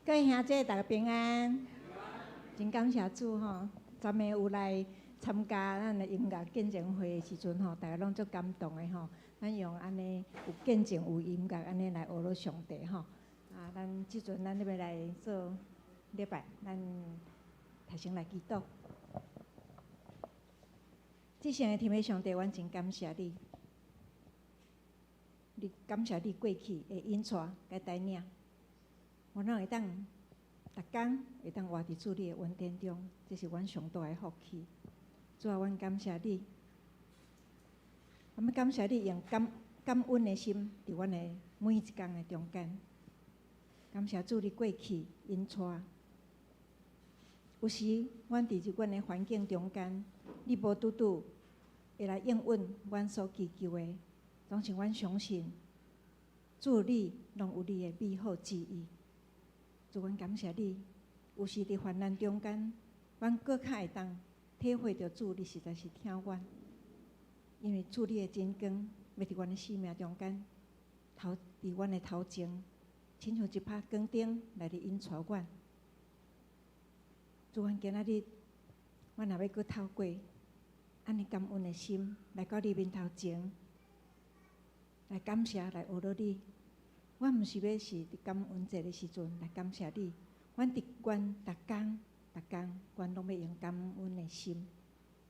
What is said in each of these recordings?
各位兄姐，大家平安。真感謝主吼，昨暝有來參加咱的音樂見證會的時陣吼，大家攏足感動的吼。咱用按呢有見證有音樂按呢來學樂上帝吼。啊，咱這陣咱欲來做禮拜，咱頭先來祈禱。至聖的天父上帝，阮真感謝你。你感謝你過去的引帶佮帶領，阮攏會當逐工會當活佇主你的恩典中，這是阮上大的福氣。主啊，阮感謝你，我們感謝你用感恩的心，佇阮的每一工的中間。感謝主你過去引帶，有時阮佇這阮的環境中間，你無拄拄會來應允阮所祈求的，總是阮相信主你攏有你的美好旨意。主，阮感謝你，有時佇患難中間，阮閣較會當體會著主你實在是疼阮，因為主你的真光欲佇阮的生命中間，頭佇阮的頭前，親像一拍光燈來佇引帶阮。主，阮今仔日，阮若欲閣透過按呢感恩的心來到你面頭前，來感謝，來學樂你。阮毋是欲是佇感恩節的時陣來感謝你，阮佇阮逐工逐工，阮攏欲用感恩的心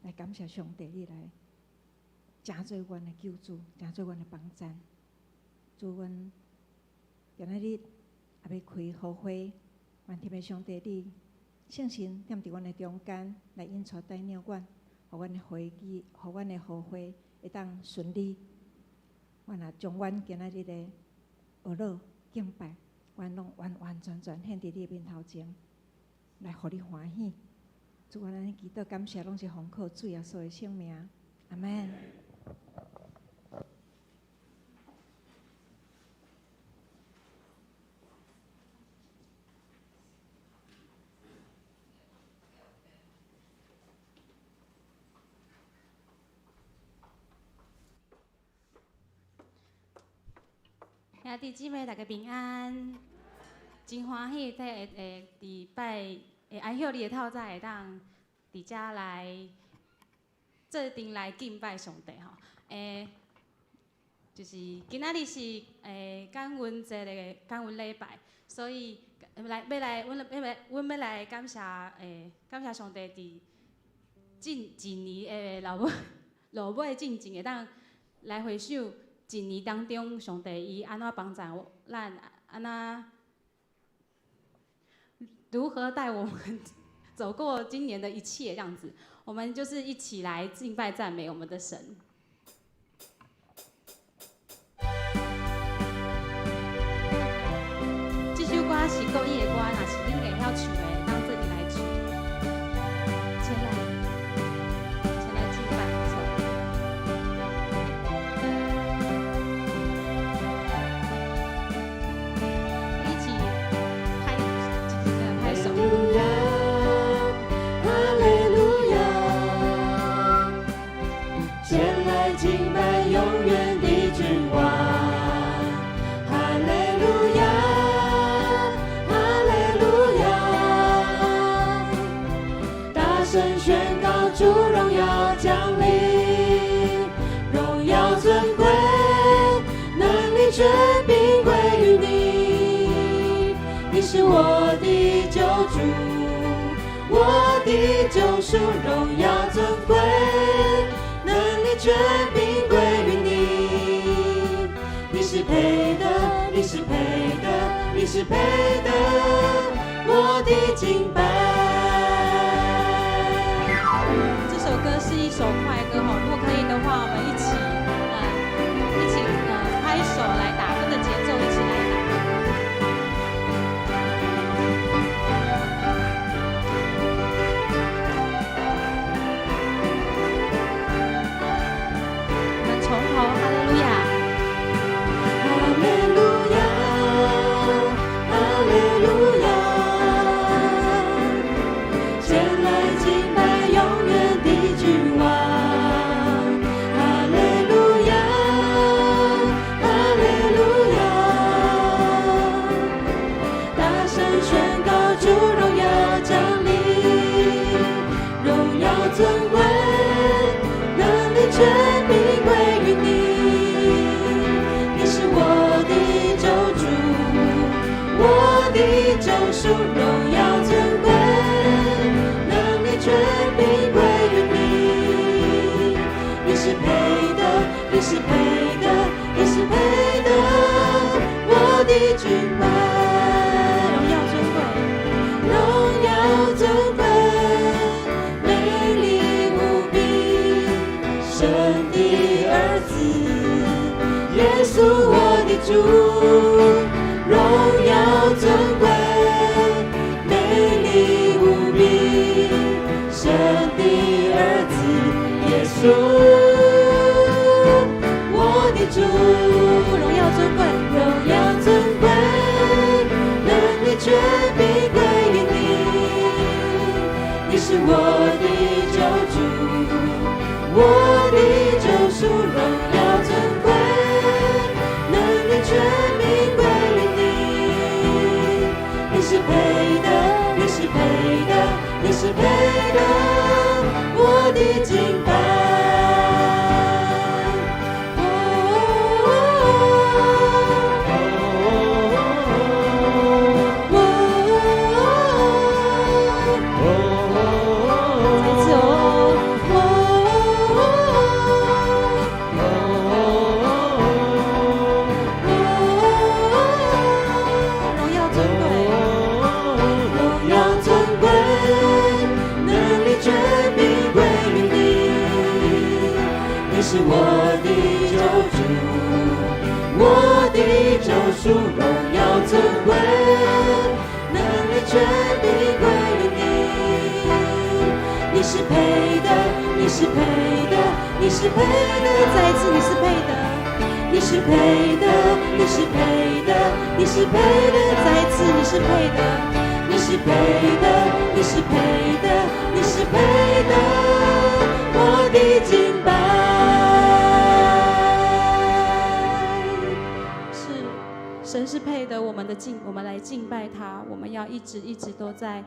來感謝上帝，你來成做阮的救主，成做阮的幫贊。主，阮今仔日也欲開好會，願天父上帝你聖神踮佇阮的中間來引帶帶領阮，予阮的會議，予阮的好會會當順利。阮也將阮今仔日的學樂敬拜，阮攏完完全全獻佇你的面頭前，來予你歡喜。主，阮按呢祈禱感謝，攏是奉靠主耶穌的聖名，阿們。兄弟姊妹，大家平安！真歡喜，在會佇拜會安息日的透早會當佇遮來做陣來敬拜上帝吼。就是今仔日是感恩節的感恩禮拜，所以來欲來，阮欲來，阮欲來感謝上帝佇近一年的落尾落尾進前會當來回想。一年當中，上帝伊按怎幫助咱，按怎如何帶我們走過今年的一切，這樣子，我們就是一起來敬拜讚美我們的神。這首歌是國語的歌，若是恁會曉唱的，當做陣來唱。前來，前來敬拜主。一起拍，拍手。哈利路亞，前來敬拜永遠的君王。哈利路亞，哈利路亞，大聲宣告主榮耀降臨，榮耀尊貴，能力權柄歸於你，你是我的救主。我的救贖，榮耀尊貴，能力權柄歸於你。你是配得，你是配得，你是配得我的敬拜。這首歌是一首快歌吼，如果可以的話，我們一起拍手來打，跟着節奏一起來打。我們從頭，哈利路亞，哈利路亞，哈利路亞，前來敬拜永遠的君王。是配得，你是配得，你是配得我的敬拜。榮耀尊貴，榮耀尊貴，美麗無比，神的兒子，耶穌我的主，榮耀尊貴，美麗無比，神的兒子，耶穌我的主，榮耀尊貴，榮耀尊貴，能力權柄歸於你，你是我的救主，我的救贖，榮耀尊貴，能力權柄歸於你，你是配得，你是配得，你是配得我的敬拜。哦哦再一次哦，哦榮耀尊貴，榮耀尊貴，能力權柄歸於你，你是我的救主，我的救贖，榮耀尊貴，能力權柄歸於你，你是配得，你是配得，你是配得，再一次，你是配得，你是配得，你是配得，你是配得，再一次，你是配得，你是配得，你是配得，你是配得我的敬拜。是神是配得我們的敬，我們來敬拜他，我們要一直一直都在，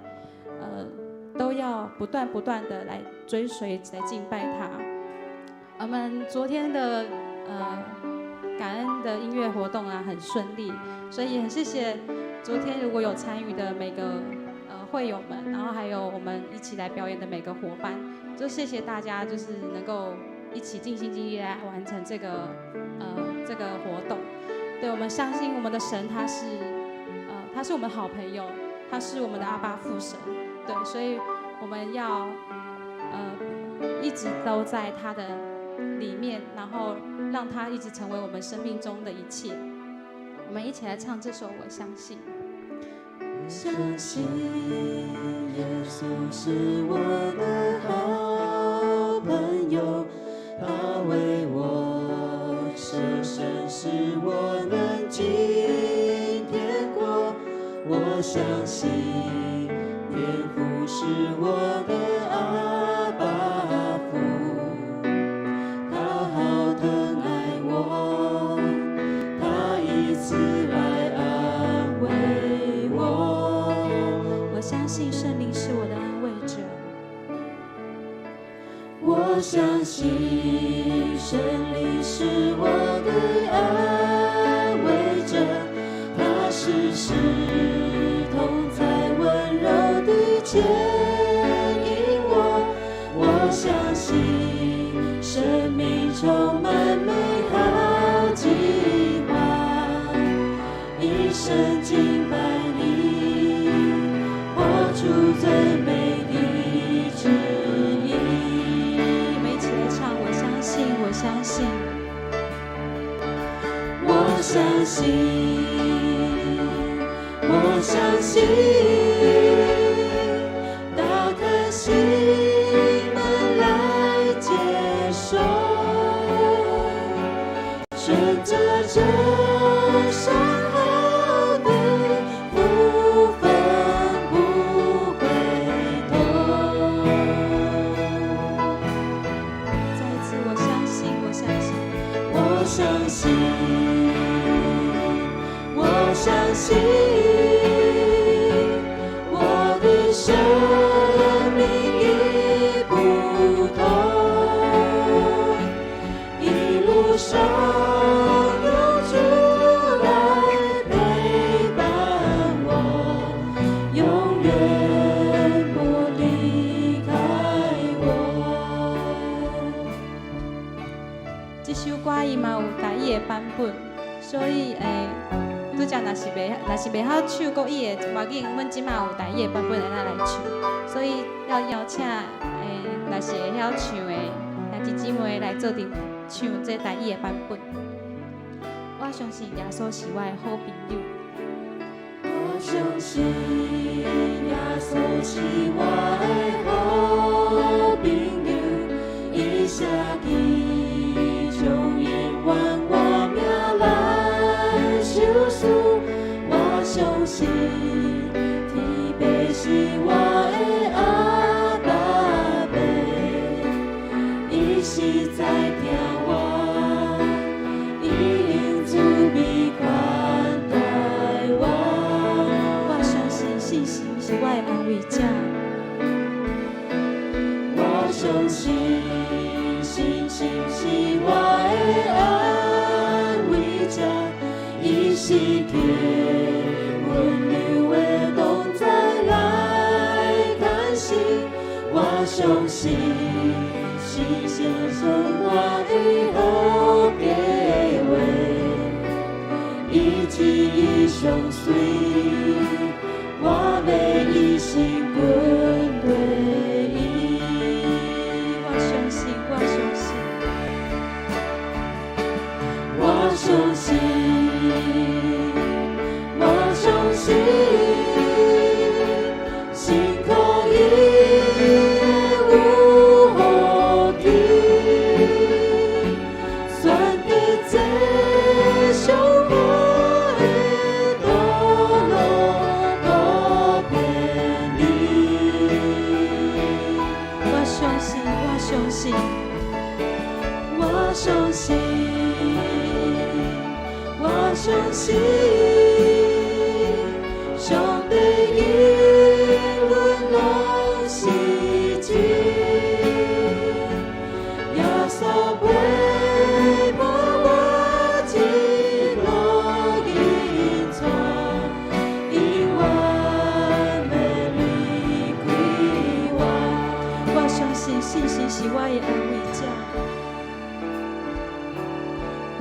都要不斷不斷的來追隨來敬拜他。我們昨天的感恩的音樂活動啊，很順利，所以很謝謝昨天如果有參與的每個會友們，然後還有我們一起來表演的每個夥伴，就謝謝大家，就是能夠一起盡心盡力來完成這個活動。對，我們相信我們的神，他是我們好朋友，他是我們的阿爸父神。對，所以我們要一直都在他的裡面，然後讓他一直成為我們生命中的一切。我們一起來唱這首《我相信》。相信耶穌是我的好朋友，他為我捨身，使我能進天國。我相信天父是我的阿爸父，他好疼愛我，他以慈愛安慰我。我相信聖靈是我的安慰者，我相信聖靈是我的安慰者，他時時同在，溫柔地牽引我。我相信生命充滿美好計劃，一生敬拜你，活出最美的旨意。我們一起來唱《我相信，我相信》。我相信，我相信，打開心門來接受，選擇這上好的福分，不回頭。再一次，我相信，我相信，我相信，我相信，這首歌伊嘛有台語的版本，所以拄才若是袂曉唱國語的，無要緊，阮這馬有台語的版本會當來唱，所以要邀請若是會曉唱的兄弟姊妹來做陣唱這台語的版本。我相信耶穌是我的好朋友。我相信耶穌是我的好朋友，伊寫記將永遠我命來相思。我相信天父是我的阿爸父，伊實在疼我，伊用慈悲款待我。我相信信心是我的安慰者。我相信信心是我的安慰者，伊時刻溫柔的同在來關心。我相信信心是我的好計劃，伊旨意相隨，我欲一生跟隨伊。我相信，我相信，我相信，我相信，信靠伊有福氣，選擇這上好的道路，無偏離。我相信，我相信，我相信，我相信，上帝應允攏是真。耶穌陪伴我一路引帶，永遠袂離開我。我相信信心是我的安慰者。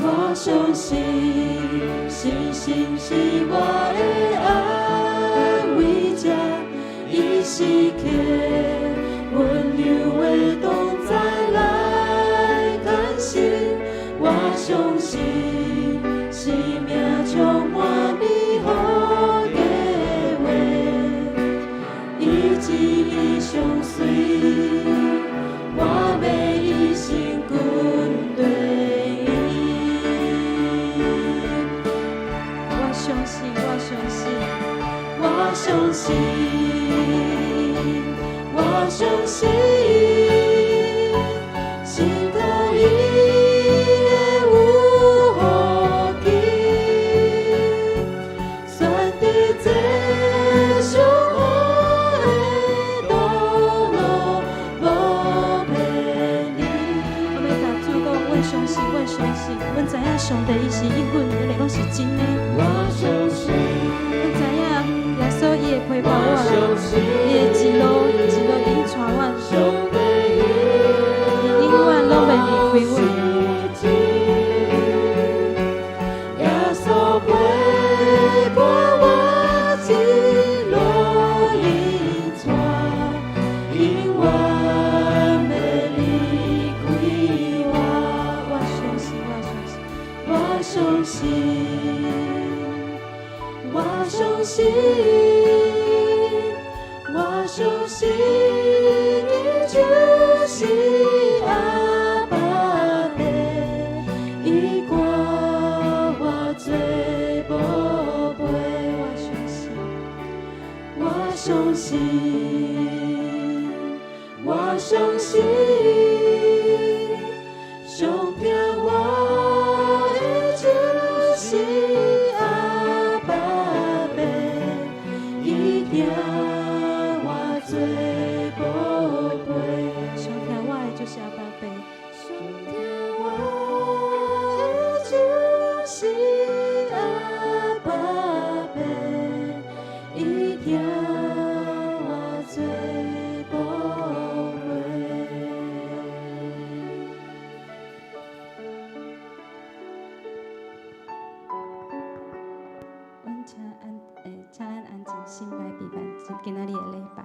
我相信，信心是我的安慰者，伊時刻溫柔的同在來關心。我相信，生命充滿美好計劃，伊旨意相隨，我欲一生跟隨伊。我相信，我相信，我相信，我相信，信靠伊的有福氣，選擇這上好的道路，無偏離。我欲共主講，阮相信，阮相信，阮知影上帝伊是應允，彼个攏是真的。我相信，阮知影耶穌伊會陪伴我我，相信，伊會一路一路引帶阮，上帝伊永遠攏袂離開阮。是真。耶穌陪伴我一路引帶，永遠袂離開我。我相信，我相信，我相信，我相信，我相信，伊就是阿爸父，伊看我做寶貝。我相信，我相信，我相信，上疼我的就是阿爸父，伊疼我做寶貝。上疼我的就是阿爸父。上疼我的就是阿爸父，伊疼我做寶貝。先來備辦今仔日的禮拜。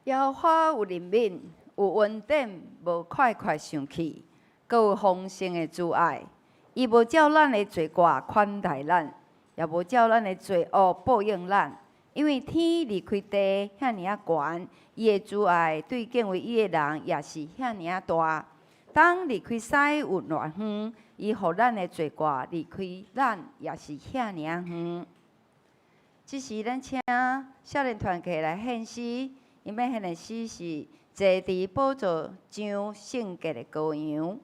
耶和華有憐憫，有恩典，無快快生氣，閣有豐盛的慈愛。伊無照咱的罪過款待咱，也無照咱的罪惡報應咱。因為天離開地遐爾仔懸，伊的慈愛對敬畏伊的人也是遐爾仔大。東離開西有偌遠，伊予咱的罪過離開咱也是遐爾仔遠。這時，咱請少年團契來獻詩，𪜶欲獻的詩是坐佇寶座上聖潔的羔羊。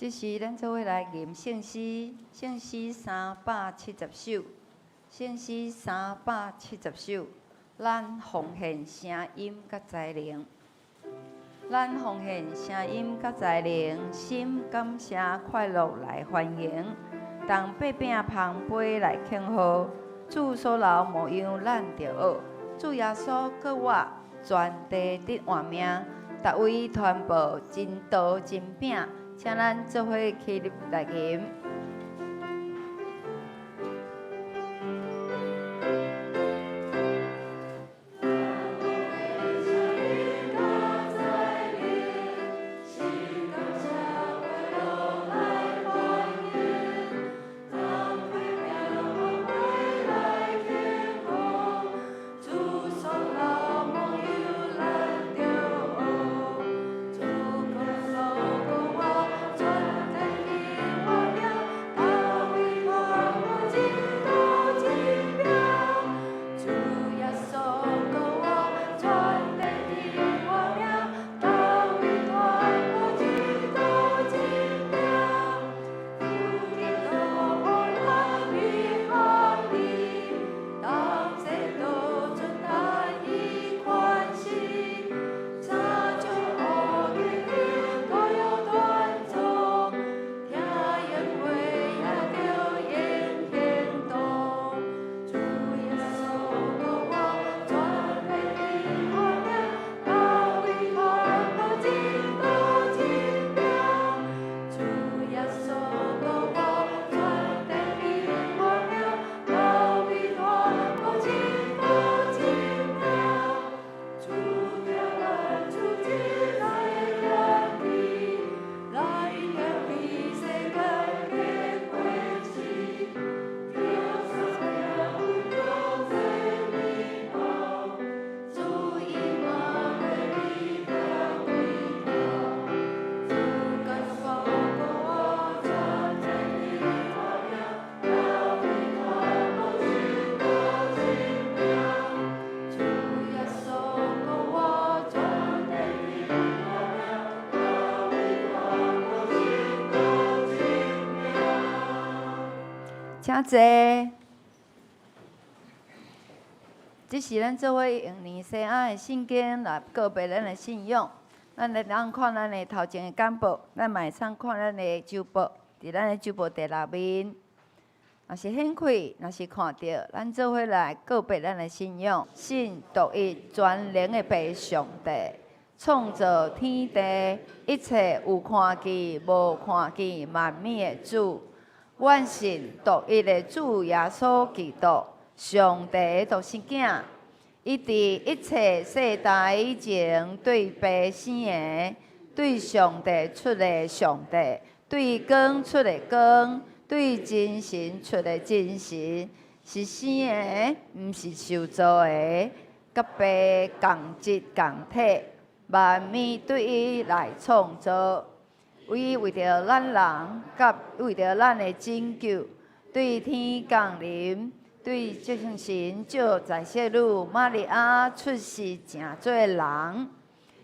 這時，咱做伙來吟聖詩，聖詩370首，聖詩三百七十首。咱奉獻聲音佮才能，咱奉獻聲音佮才能，心感謝快樂來歡迎。同擘餅捧杯來慶賀，主所留模樣咱著學。主耶穌閣我全地得活命，逐位傳播真道真餅。請咱做伙起立來吟。請坐。這是咱做伙用尼西亞的聖經來告白咱的信仰。咱來當看咱的頭前的簡報，咱嘛會使看咱的周報，佇咱的周報第六面。若是興趣，若是看著，咱做伙來告白咱的信仰，信獨一全能的父上帝，創造天地一切有看見無看見萬物的主。阮信獨一的主耶穌基督，上帝的獨生囝，伊佇一切世代以前對父生的，對上帝出的上帝，對光出的光，對真神出的真神，是生的，毋是受造的，佮父仝質仝體，萬物對伊來創造。伊為著咱人，佮為著咱的拯救，對天降臨，對聖神借在聖女瑪利亞出世成做人，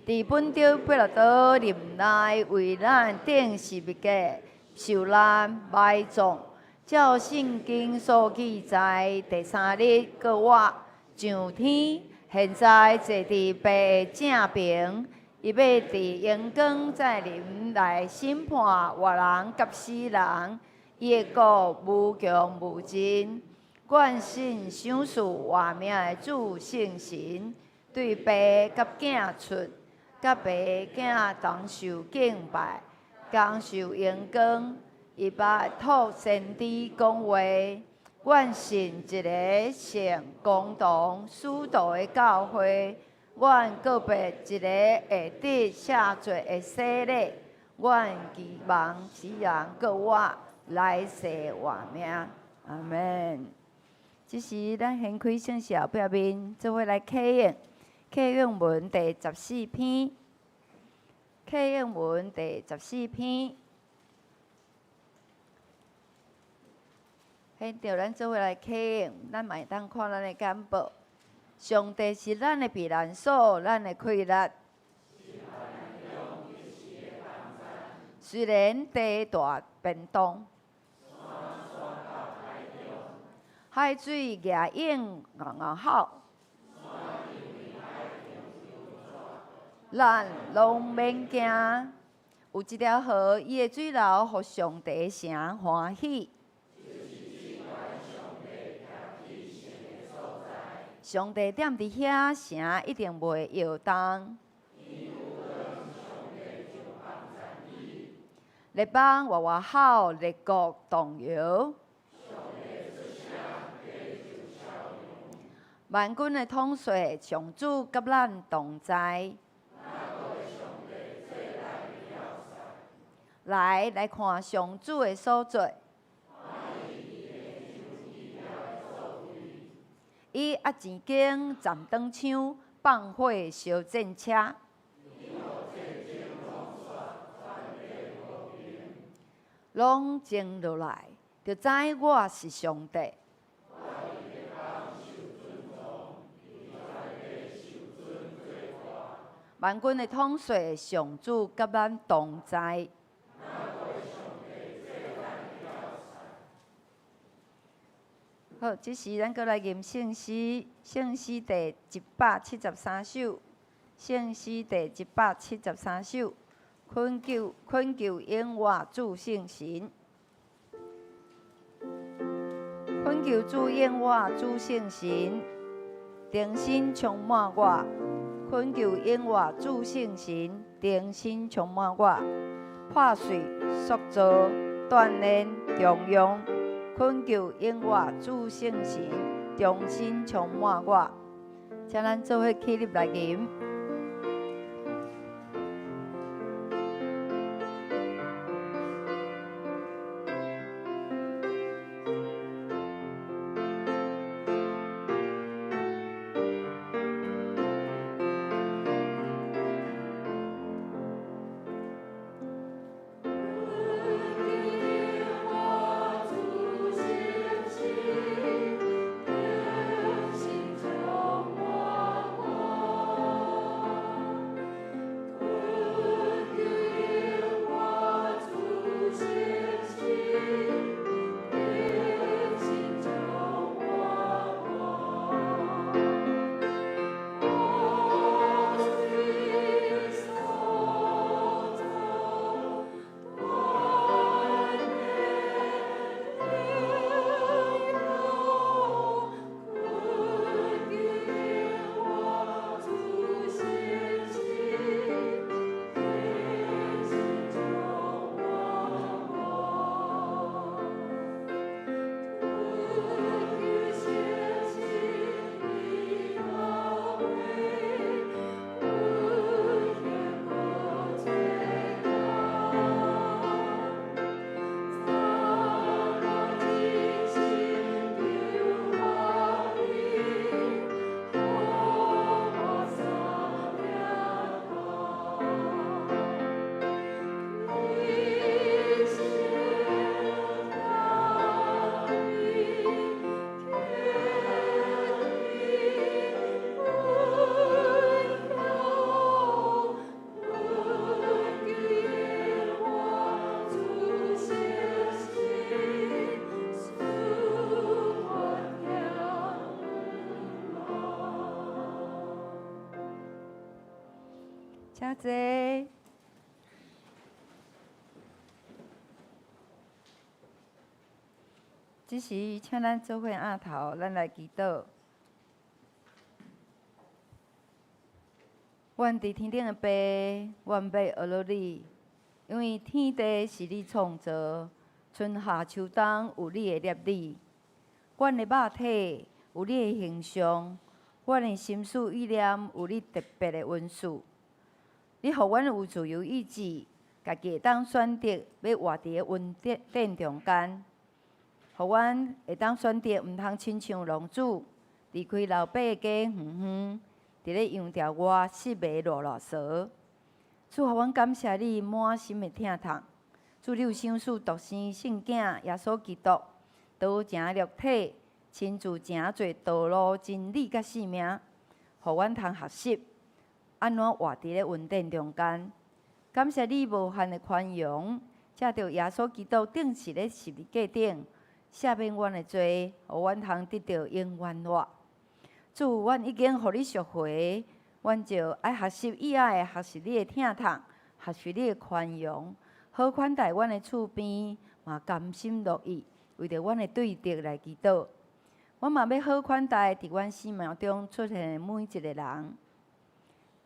佇本丟彼拉多任內為咱釘十字架受難埋葬，照聖經所記載，第三日閣活上天，現在坐佇父的正爿。伊欲佇榮光再臨來審判活人佮死人，伊的國無窮無盡。阮信賞賜活命的主聖神，對父佮囝出，佮父囝同受敬拜，同受榮光。伊捌託先知講話。阮信一个聖公同使徒的教會。阮告白一個會得赦罪的洗禮，阮期望死人閣活，來世活命。阿門。這時，咱掀開聖詩後壁面，做伙來啟應，啟應文第十四篇，啟應文第十四篇。現著咱做伙來啟應，咱嘛會當看咱的簡報。上帝是咱的避難所，咱的氣力。雖然地大變動，海水舉湧嗷嗷吼，咱攏免驚。有一條河，伊的水流予上帝城歡喜。上帝踮佇遐，城一定袂搖動。列邦哇哇吼，列國動搖。萬軍的統帥上主佮咱同在。來，來看上主的所作。伊壓錢弓，斬長槍，放火燒戰車。攏靜落來，就知我是上帝。萬軍的統帥上主佮咱同在。好，這時咱閣來吟聖詩，聖詩第173首，聖詩第173首，懇求懇求永活主聖神，懇求主永活主聖神，重新充滿我，懇求永活主聖神，重新充滿我，破碎塑造鍛鍊重用。懇求永活主聖神，重新充滿我，請咱做伙起立來吟。請坐。這時，請咱做伙徛頭，咱來祈禱。阮佇天頂的父，阮欲阿羅你，因為天地是你創造，春夏秋冬有你的立理。阮的肉體有你的形象，阮的心思意念有你特別的恩賜。你予阮有自由意志，家己會當選擇欲活佇个恩典中間，予阮會當選擇毋通親像浪子，離開老爸的家遠遠，佇咧羊牢外失迷賴賴趖。主予阮感謝你滿心的疼痛。主你有賞賜獨生聖囝耶穌基督，道成肉體，親自成做道路、真理佮生命，予阮通學習按怎活佇咧恩典中間。感謝你無限的寬容，藉著耶穌基督釘死咧十字架頂，赦免阮的罪，予阮通得著永遠活。主，阮已經予你贖回，阮就愛學習以愛，學習你的疼痛，學習你的寬容，好款待阮的厝邊，嘛甘心樂意為著阮的對敵來祈禱。阮嘛欲好款待佇阮生命中出現的每一个人。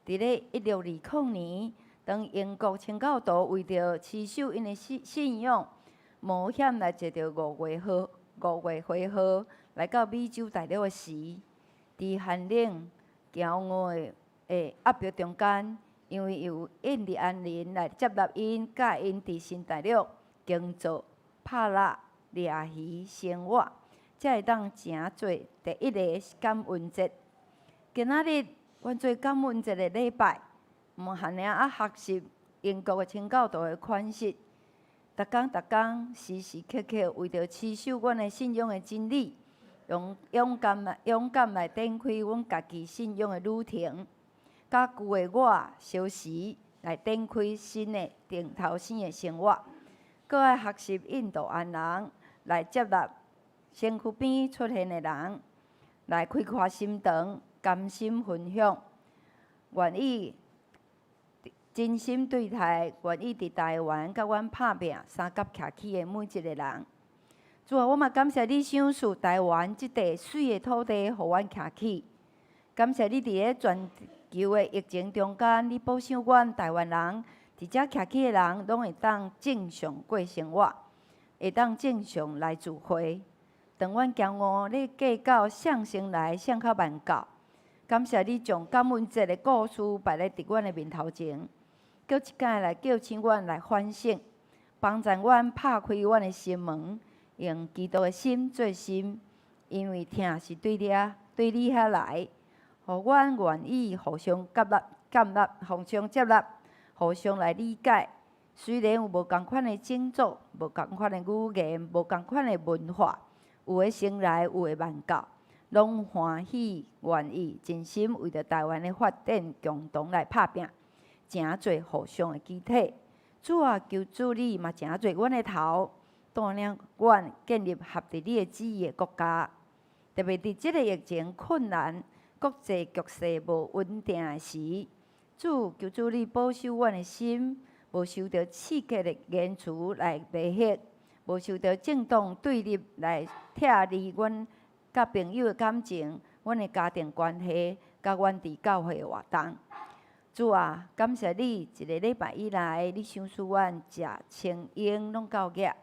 佇咧1620年，當英國清教徒為著持守𪜶的信仰，冒險來坐著五月花號來到美洲大陸的時，佇寒冷驕傲的壓迫中間，因為有印第安人來接納𪜶，教𪜶佇新大陸耕作、拍獵、掠魚、生活，才會當成做第一個感恩節。今仔日，阮做感恩節的禮拜，毋限爾愛學習英國的清教徒的款式，逐工逐工時時刻刻為著持守阮的信仰的真理，用勇敢來展開阮家己信仰的旅程，佮舊的我消逝，來展開新的重頭生的生活。閣愛學習印度安人來接納身軀邊出現的人，來開闊心腸，甘心分享，願意真心對待，願意佇台灣佮阮拍拚相佮徛起的每一个人。主啊，我嘛感謝你賞賜台灣這塊媠的土地，予阮徛起。感謝你佇咧全球的疫情中間，你保守阮台灣人，佇遮徛起的人，攏會當正常過生活，會當正常來聚會。當阮行路咧計較誰先來，誰較慢到，感謝你將感恩節的故事擺咧佇阮的面頭前，閣一擺來叫醒阮來反省，幫助阮拍開阮的心門，用基督的心做心，因為疼是對你遐來，予阮願意互相接納、接納、互相接納、互相來理解。雖然有無仝款的種族、無仝款的語言、無仝款的文化，有的先來，有的慢到，攏歡喜願意真心為著台灣的發展共同來拍拚，成做互相的基體。主啊，求主你嘛成做阮的頭，帶領阮建立合佇你的旨意的國家。特別佇這个疫情困難、國際局勢無穩定的時，主求主你保守阮的心，無受著刺激的言辭來迷惑，無受著政黨對立來拆離阮佮朋友的感情、阮的家庭關係，佮阮佇教會的活動。主啊，感謝你一个禮拜以來，你賞賜阮食清閒攏夠額。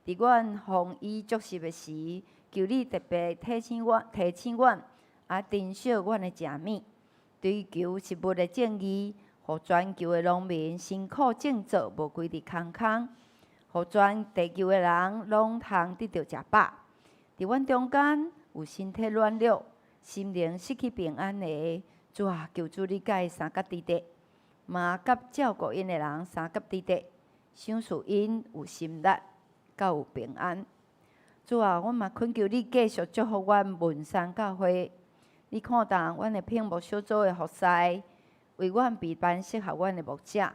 佇阮豐衣足食的時，求你特別提醒阮，啊，珍惜阮的食物，追求食物的正義，予全球的農民辛苦種作，無規佇空空，予全地球的人攏通得著食飽。佇阮中間有身體軟弱、心靈失去平安的，主啊，求主你佮伊相佮佇咧，嘛佮照顧𪜶的人相佮佇咧，賞賜𪜶有心力，佮有平安。主啊，阮嘛懇求你繼續祝福阮文山教會。你看重阮的聘牧小組的服侍，為阮備辦適合阮的牧者。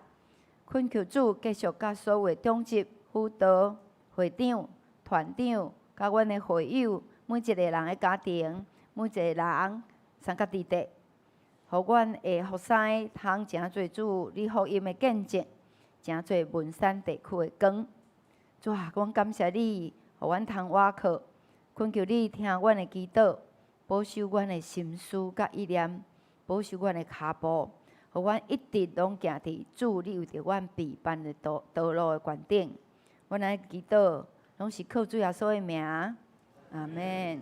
懇求主繼續佮所有的長執、輔導、會長、團長，佮阮的會友，每一个人的家庭，每一个人相佮佇咧，予阮的服侍通成做主你福音的見證，成做文山地區的光。主啊，阮感謝你，予阮通倚靠，懇求你聽阮的祈禱，保守阮的心思佮意念，保守阮的跤步，予阮一直攏行佇主你為著阮備辦的道路的懸頂。阮來祈禱，攏是靠主耶穌的名，阿們。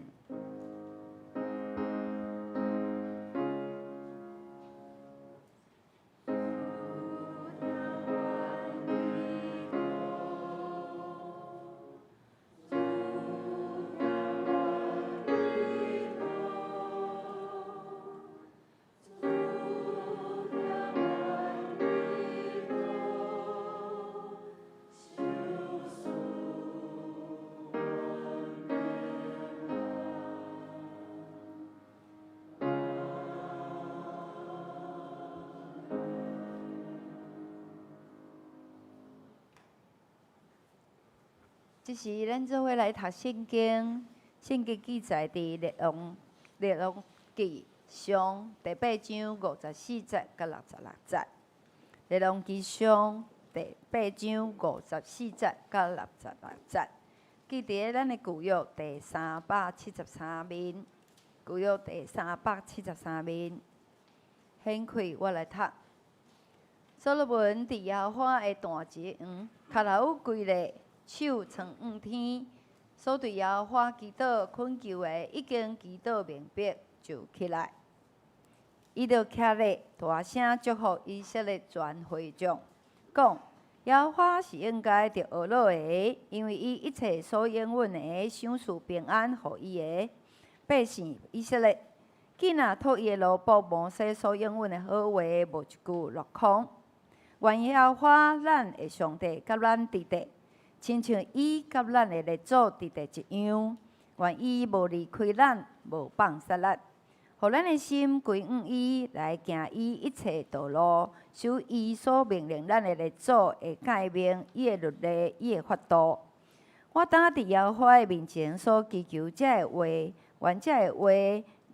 這時，咱做伙來讀聖經，聖經記載佇列王列王紀上第八章五十四節佮66節。列王紀上第八章五十四節佮66節，記佇咧咱的舊約第373面，舊約第373面。掀開我來讀。所羅門佇耶和華的壇前，跤頭跪咧，手撐向天，所對耶和華祈禱懇求的，已經祈禱明白，就起來。伊就徛咧，大聲祝福以色列全會眾，講：耶和華是應該得呵咾的，因為伊一切所應允的，賞賜平安予伊的百姓以色列。囝仔託伊的奴僕摩西所應允的好話，無一句落空。願耶和華咱的上帝佮咱佇地，親像伊佮咱的列祖佇地一樣。願伊無離開咱，無放捨咱，予咱的心歸向伊，來行伊一切道路，守伊所命令咱的列祖的誡命，伊的律例，伊的法度。我當佇耶和華的面前所祈求這个話，願這個話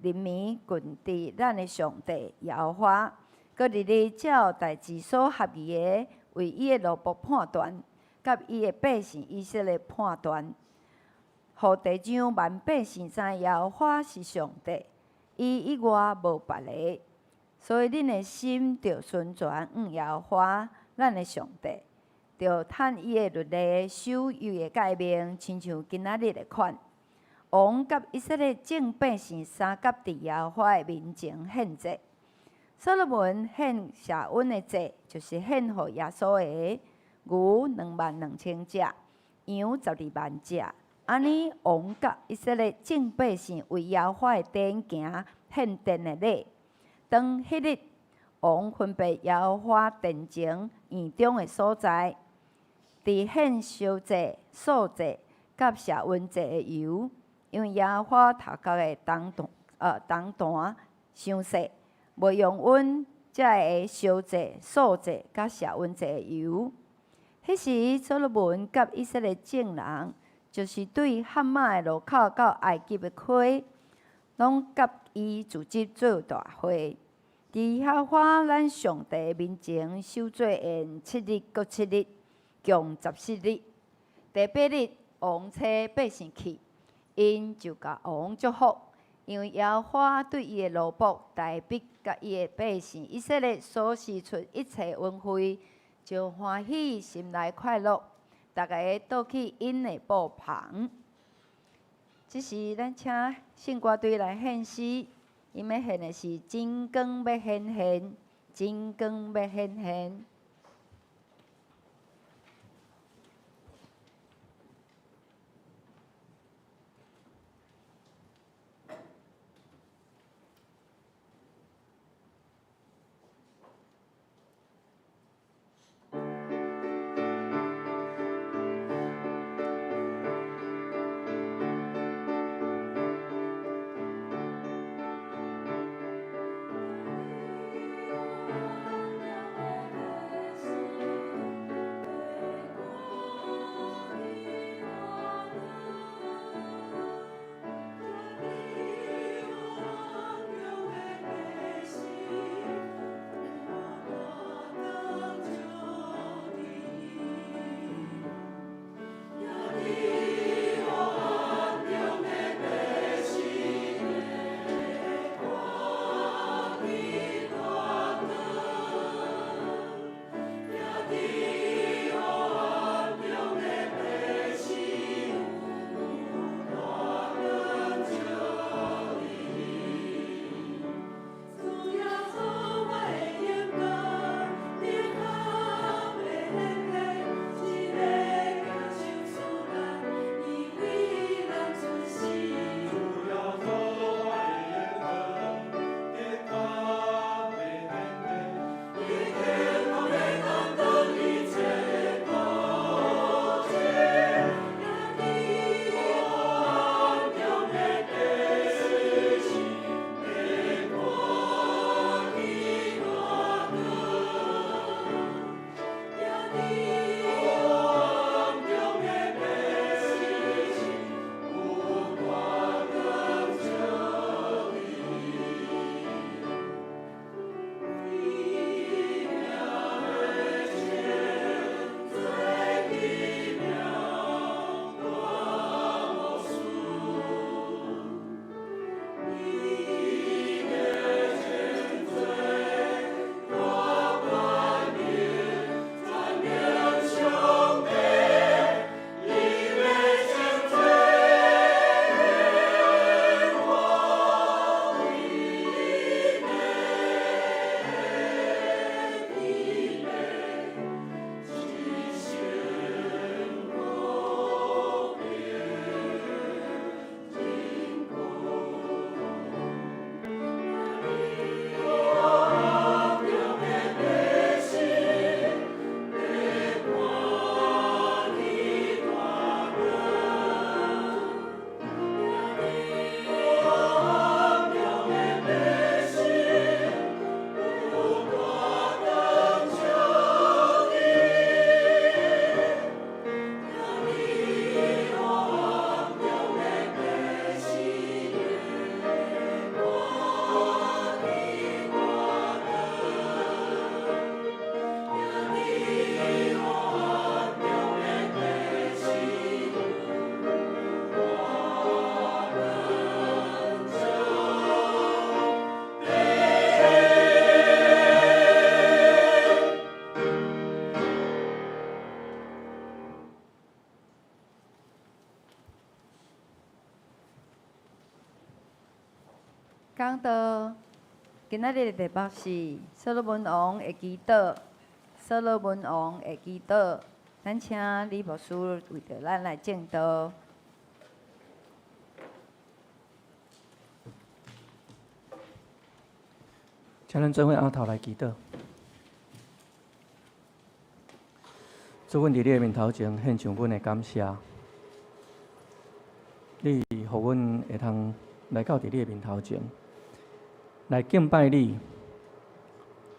臨暝近佇咱的上帝耶和華，閣日日照代誌所合宜的，為伊的奴僕判斷，佮伊的百姓以色列判斷，予地上萬百姓知耶和華是上帝，伊以外無別个。所以恁的心著順全向耶和華咱的上帝，著趁伊的律例，守伊的誡命，親像今仔日的款。王佮以色列眾百姓相佮佇耶和華的面前獻祭。所羅門獻謝恩的祭，就是獻予耶穌的牛22,000隻，羊120,000隻。按呢，王佮以色列眾百姓為耶和華的殿行獻殿的禮。當彼日，王分別耶和華殿前院中的所在，佇獻燒祭、素祭佮謝恩祭的油，因為耶和華頭殼的銅壇，銅壇傷細，袂容阮這个燒祭、素祭佮謝恩祭的油。彼時，所羅門佮以色列眾人，就是對哈馬的路口到埃及的溪，攏佮伊組織做大會，佇耶和華咱上帝面前守做宴七日閣七日，共14日。第八日，王差百姓去，𪜶就共王祝福，因為耶和華對伊的奴僕大衛佮伊的百姓以色列所施出一切恩惠，就歡喜心內快樂，逐个倒去𪜶的布棚。這時，咱請聖歌隊來獻詩，𪜶欲獻的是《真光欲顯現》，真光欲顯現。講道，今仔日的題目是所羅門王的祈禱。所羅門王的祈禱，咱請李牧師為著咱來證道。請咱做伙徹頭來祈禱。主，阮佇你的面頭前獻上阮的感謝。你予阮會通來到佇你的面頭前，來敬拜你，予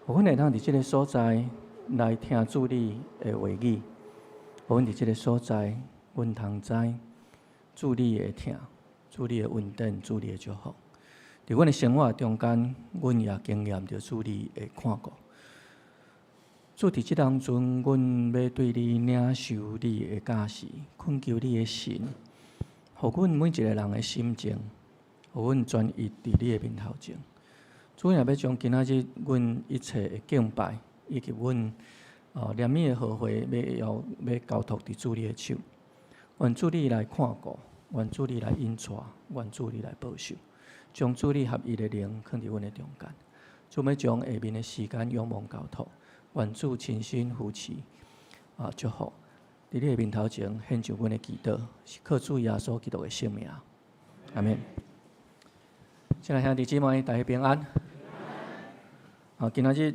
阮會通佇這个所在來聽主你的話語，予阮佇這个所在，阮通知主你的疼，主你的恩典，主你的祝福。佇阮的生活中間，阮也經驗著主你的看顧。主佇這當陣，阮欲對你領受你的教示，懇求你的神，予阮每一个人的心情，予阮專一佇你的面頭前。主也欲將今仔日阮一切的敬拜，以及阮憐憫的和會，欲要欲交託佇主你的手。願主你來看顧，願主你來引帶，願主你來保守，將主你合一的靈囥佇阮的中間。主欲將下面的時間仰望交託，願主親身扶持祝福。佇你的面頭前獻上阮的祈禱，是靠主耶穌基督的聖名。阿們。親愛兄弟姊妹，大家平安。今仔日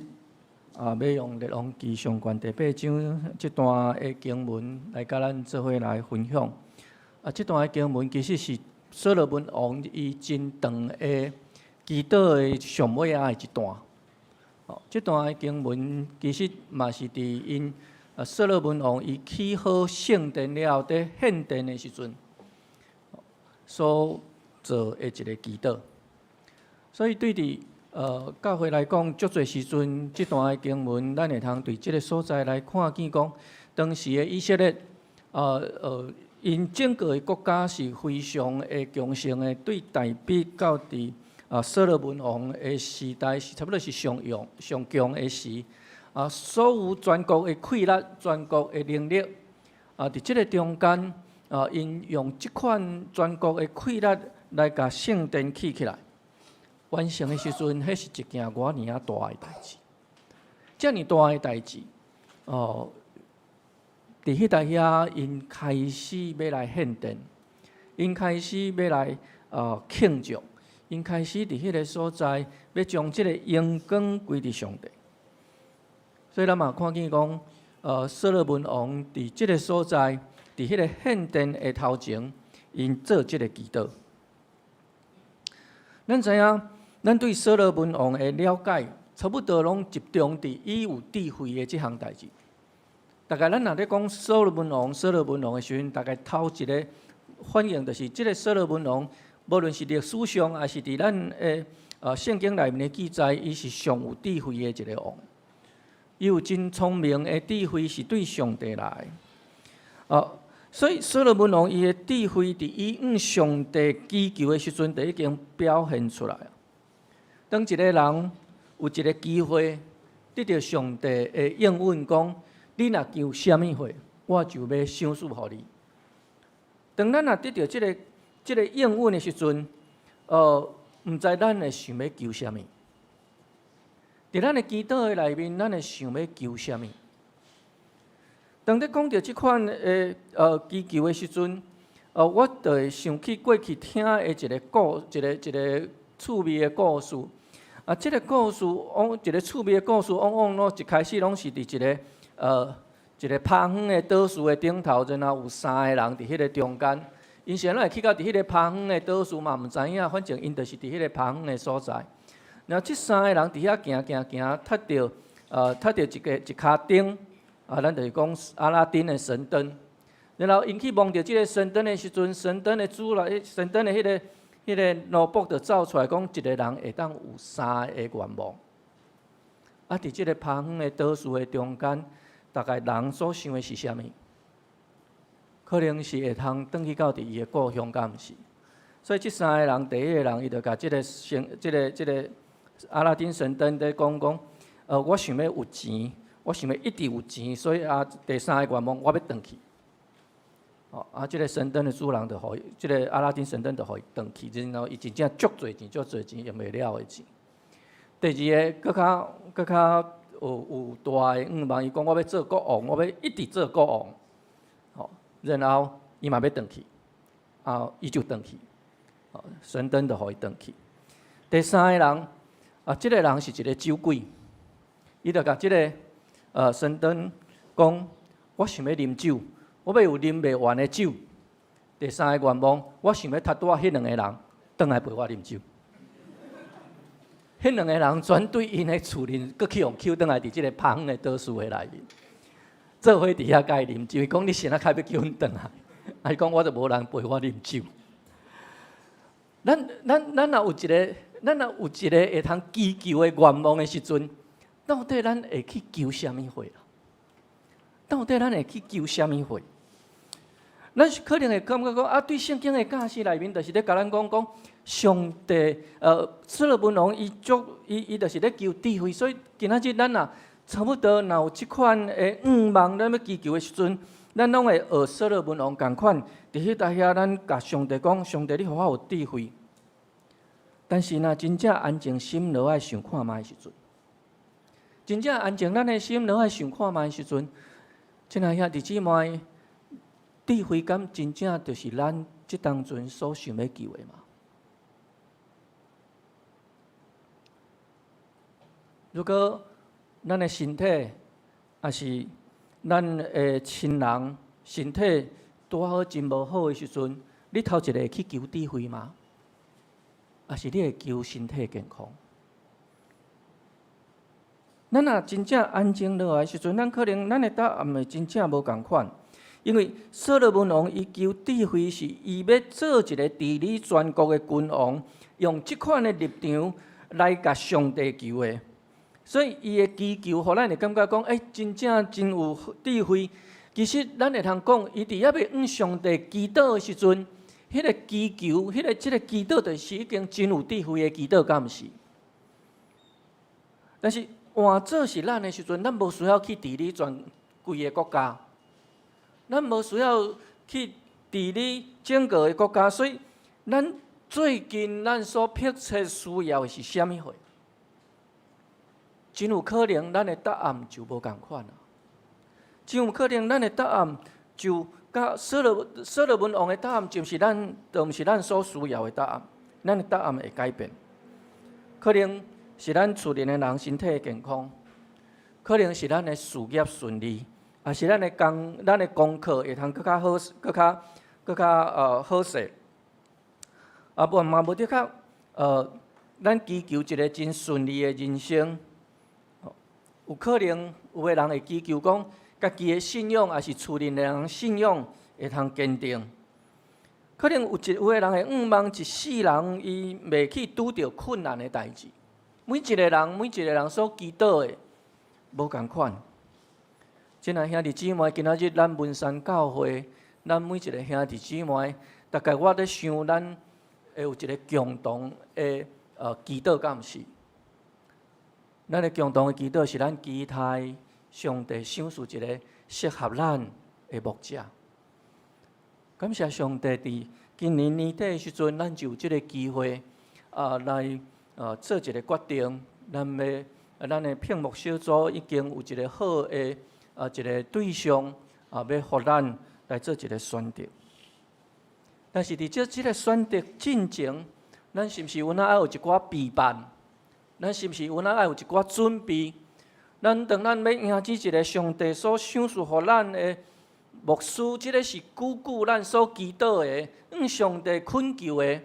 欲用《列王紀上卷》第八章這段的經文來佮咱做伙來分享。這段的經文其實是所羅門王伊真長的祈禱的上尾仔的一段。這段的經文其實嘛是佇𪜶所羅門王伊起好聖殿了後，佇獻殿的時陣所做的一个祈禱。所以對佇教會來講，足濟時陣，這段的經文，咱會通對這个所在來看見講，當時的以色列，𪜶整個的國家是非常的強盛的，對大衛到佇所羅門王的時代是差不多是上強上強的時，所有全國的氣力、全國的能力，佇這个中間，𪜶用這款全國的氣力來共聖殿起起來。完成的時陣，彼是一件偌爾仔大的代誌，遮爾大的代誌，哦，佇彼搭遐，𪜶開始欲來獻殿，𪜶開始欲來慶祝，𪜶開始佇彼个所在，欲將這个榮光歸佇上帝。所以咱嘛看見講，所羅門王佇這个所在，佇彼个獻殿的頭前，𪜶做這个祈禱。咱知影，咱對所羅門王的了解，差不多攏集中佇伊有智慧的這項代誌。大概咱若咧講所羅門王、所羅門王的時陣，大概頭一个反應就是，這个所羅門王，無論是歷史上，抑是佇咱的聖經內面的記載，伊是上有智慧的一个王。伊有真聰明的智慧，是對上帝來的。所以所羅門王伊的智慧，佇伊向上帝祈求的時陣，就已經表現出來。當一个人有一个機會得著上帝的應允，講你若求啥物貨，我就欲賞賜予你。當咱若得著這个應允的時陣，毋知咱會想欲求啥物。佇咱的祈禱的內面，咱會想欲求啥物？當咧講著這款的祈求的時陣，我就會想起過去聽的一個趣味的故事。這个故事，往一个趣味的故事，往往攏一開始攏是佇一個拍遠的島嶼的頂頭，然後有三个人佇彼个中間。𪜶是按怎會去到佇彼个拍遠的島嶼嘛？毋知影，反正𪜶就是佇彼个拍遠的所在。然後這三个人佇遐行行行，踢著一个一跤燈，咱就是講阿拉丁的神燈。然後𪜶去摸著這个神燈的時陣，神燈的主人，神燈的彼个奴僕就走出來講，一个人會當有三个願望。佇這个拍遠的島嶼的中間，大概人所想的是啥物？可能是會通轉去到佇伊的故鄉，敢毋是？所以這三个人，第一个人，伊就共這个神、這个、這个阿拉丁神燈咧講講，我想欲有錢，我想欲一直有錢，所以第三个願望，我欲轉去。哦，啊，這个神燈的主人就予伊，這个阿拉丁神燈就予伊轉去，然後伊真正足濟錢，足濟錢用袂了的錢。第二个，閣較閣較有大的願望，伊講我欲做國王，我欲一直做國王。吼，然後伊嘛欲轉去，啊，伊就轉去，哦，神燈就予伊轉去。第三个人，啊，這个人是一个酒鬼，伊就共這个神燈講，我想欲啉酒。我欲有啉袂完的酒。第三个願望，我想欲拄著彼兩个人，轉來陪我啉酒。彼兩个人全對𪜶的厝裡，閣去予抾轉來佇這个拍遠的島嶼的內面，做伙佇遐共伊啉酒。伊講你啥仔較欲叫阮轉來？啊，伊講我就無人陪我啉酒。咱若有一个會通祈求的願望的時陣，到底咱會去求啥物貨？到底咱會去求啥物貨？咱是可能會感覺講啊，對聖經的教示內面，就是咧共咱講講上帝，所羅門王伊足伊伊就是咧求智慧，所以今仔日咱若差不多若有這款的願望，咱欲祈求的時陣，咱攏會學所羅門王仝款，佇彼搭遐，咱共上帝講，上帝你予我有智慧。但是若真正安靜心落來想看覓的時陣，真正安靜咱的心落來想看覓的時陣，親愛兄弟姊妹，智慧敢真正就是咱這當陣所想欲求的嗎？如果咱的身體，抑是咱的親人身體拄好真無好的時陣，你頭一个會去求智慧嗎？抑是你會求身體健康？咱若真正安靜落來的時陣，咱可能咱的答案會真正無仝款。因為所羅門王伊求智慧，是伊欲做一个治理全國的君王，用這款的立場來共上帝求的。所以伊的祈求，予咱會感覺講，欸，真正真有智慧。其實咱會通講，伊佇猶未向上帝祈禱的時陣，彼个祈求，彼个這个祈禱，就是已經真有智慧的祈禱，敢毋是？但是換做是咱的時陣，咱無需要去治理全規个國家。咱無需要去治理整個的國家，所以咱最近咱所迫切需要的是啥物貨？真有可能咱的答案就無仝款啊！真有可能咱的答案就佮所羅門王的答案，就毋是咱所需要的答案。咱的答案會改變，可能是咱厝裡的人身體健康，可能是咱的事業順利。抑是咱的功課會通閣較好，閣較好勢。啊，無嘛無的確，咱祈求一个真順利的人生。有可能有的人會祈求講，家己的信仰，抑是厝裡的人信仰會通堅定。可能有的人會向望一世人，伊袂去拄著困難的代誌。每一个人所祈禱的無仝款。親愛兄弟姊妹，今仔日咱文山教會，咱每一个兄弟姊妹，大概我咧想，咱會有一个共同的祈禱，敢毋是？咱的共同的祈禱是咱期待上帝賞賜一个適合咱的牧者。感謝上帝，佇今年年底的時陣，咱就有這个機會啊，來做一个決定。咱的聘牧小組已經有一个好的一个對象啊，欲予咱來做一个選擇。但是佇這个選擇進前，咱是毋是有哪愛有一寡備辦？咱是毋是有哪愛有一寡準備？咱當咱欲迎接一个上帝所賞賜予咱的牧師，這个是久久咱所祈禱的，向上帝懇求的。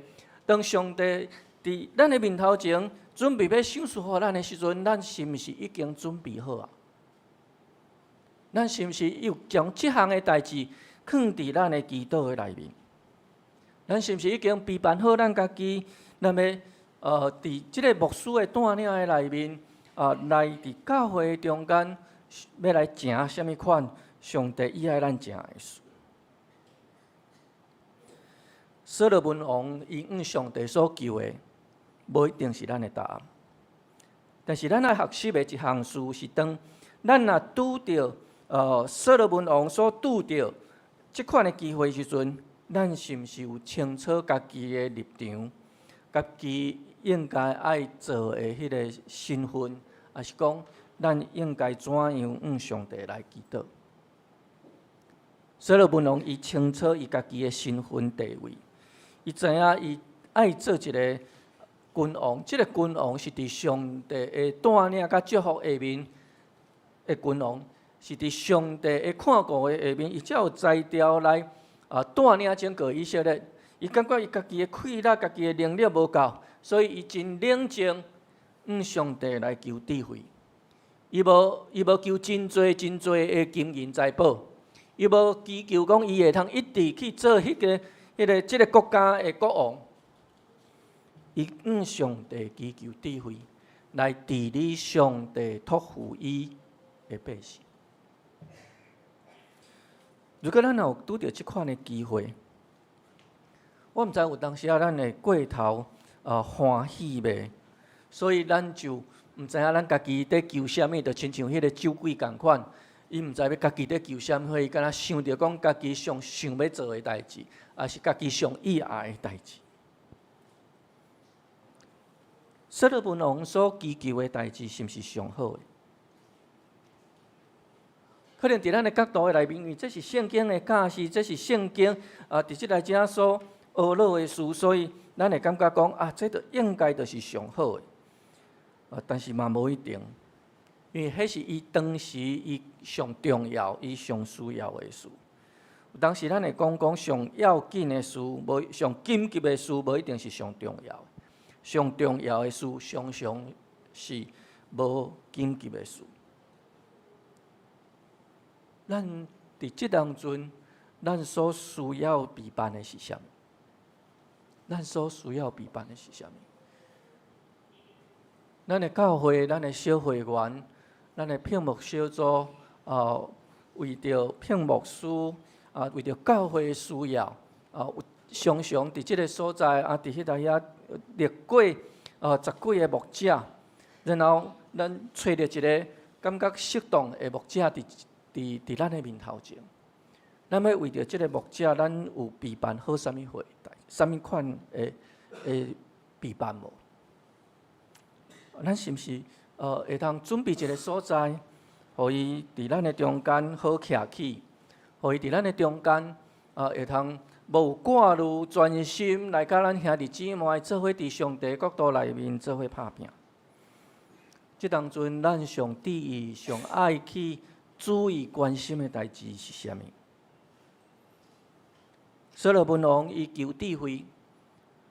當上帝佇咱的面頭前準備欲賞賜予咱的時陣，咱是毋是已經準備好啊？咱是毋是有將這項的代誌囥佇咱的祈禱的內面？咱是毋是已經備辦好咱家己？咱欲佇這个牧師的帶領的內面，啊，來佇教會中間，欲來成啥物款上帝伊愛咱成的事？所羅門王伊向上帝所求的，無一定是咱的答案。但是咱愛學習的一項事是，當咱若拄著所羅門王所拄著這款的機會時陣，咱是毋是有清楚家己的立場，家己應該愛做的彼个身份，抑是講咱應該怎樣向上帝來祈禱？所羅門王伊清楚伊家己的身份地位，伊知影伊愛做一个君王，這个君王是佇上帝的帶領佮祝福下面的君王，是佇上帝的看顧的下面，伊才有才調來帶領整個以色列。伊感覺伊家己的氣力、家己的能力無夠，所以伊真冷靜，向上帝來求智慧。伊無求真濟真濟的金銀財寶，伊無祈求講伊會通一直去做彼个、彼个、這个國家的國王。伊向上帝祈求智慧，來治理上帝託付伊的百姓。如果咱若有拄著這款的機會，我毋知有當時仔咱會過頭歡喜袂？所以咱就毋知影咱家己佇求啥物，就親像彼个酒鬼仝款，伊毋知欲家己佇求啥物，伊敢若想著講家己上想欲做的代誌，抑是家己上意愛的代誌。所羅門王所祈求的代誌，是毋是上好的？可能佇咱的角度的內面，因為這是聖經的教示，這是聖經佇這內遮所學落的事，所以咱會感覺講啊，這就應該就是上好的。但是嘛無一定，因為彼是伊當時伊上重要、伊上需要的事。有當時咱會講講上要緊的事，無上緊急的事，無一定是上重要的。上重要的事，常常是無緊急的事。咱佇這當陣，咱所需要備辦的是啥物？咱所需要備辦的是啥物？咱的教會、咱的小會員、咱的聘牧小組，為著聘牧師，為著教會的需要，有常常佇這个所在，佇彼搭遐歷過十幾个牧者，然後咱揣著一个感覺適當的牧者佇咱的面頭前。咱欲為著這个牧者，咱有備辦好啥物貨，啥物款的備辦無？咱是毋是會當準備一个所在，予伊佇咱的中間好徛起，予伊佇咱的中間會通無掛慮，專心來佮咱兄弟姊妹做伙佇上帝國度內面做伙拍拚。這當陣，咱上注意、上愛去注意關心的代誌是啥物？所羅門王伊求智慧，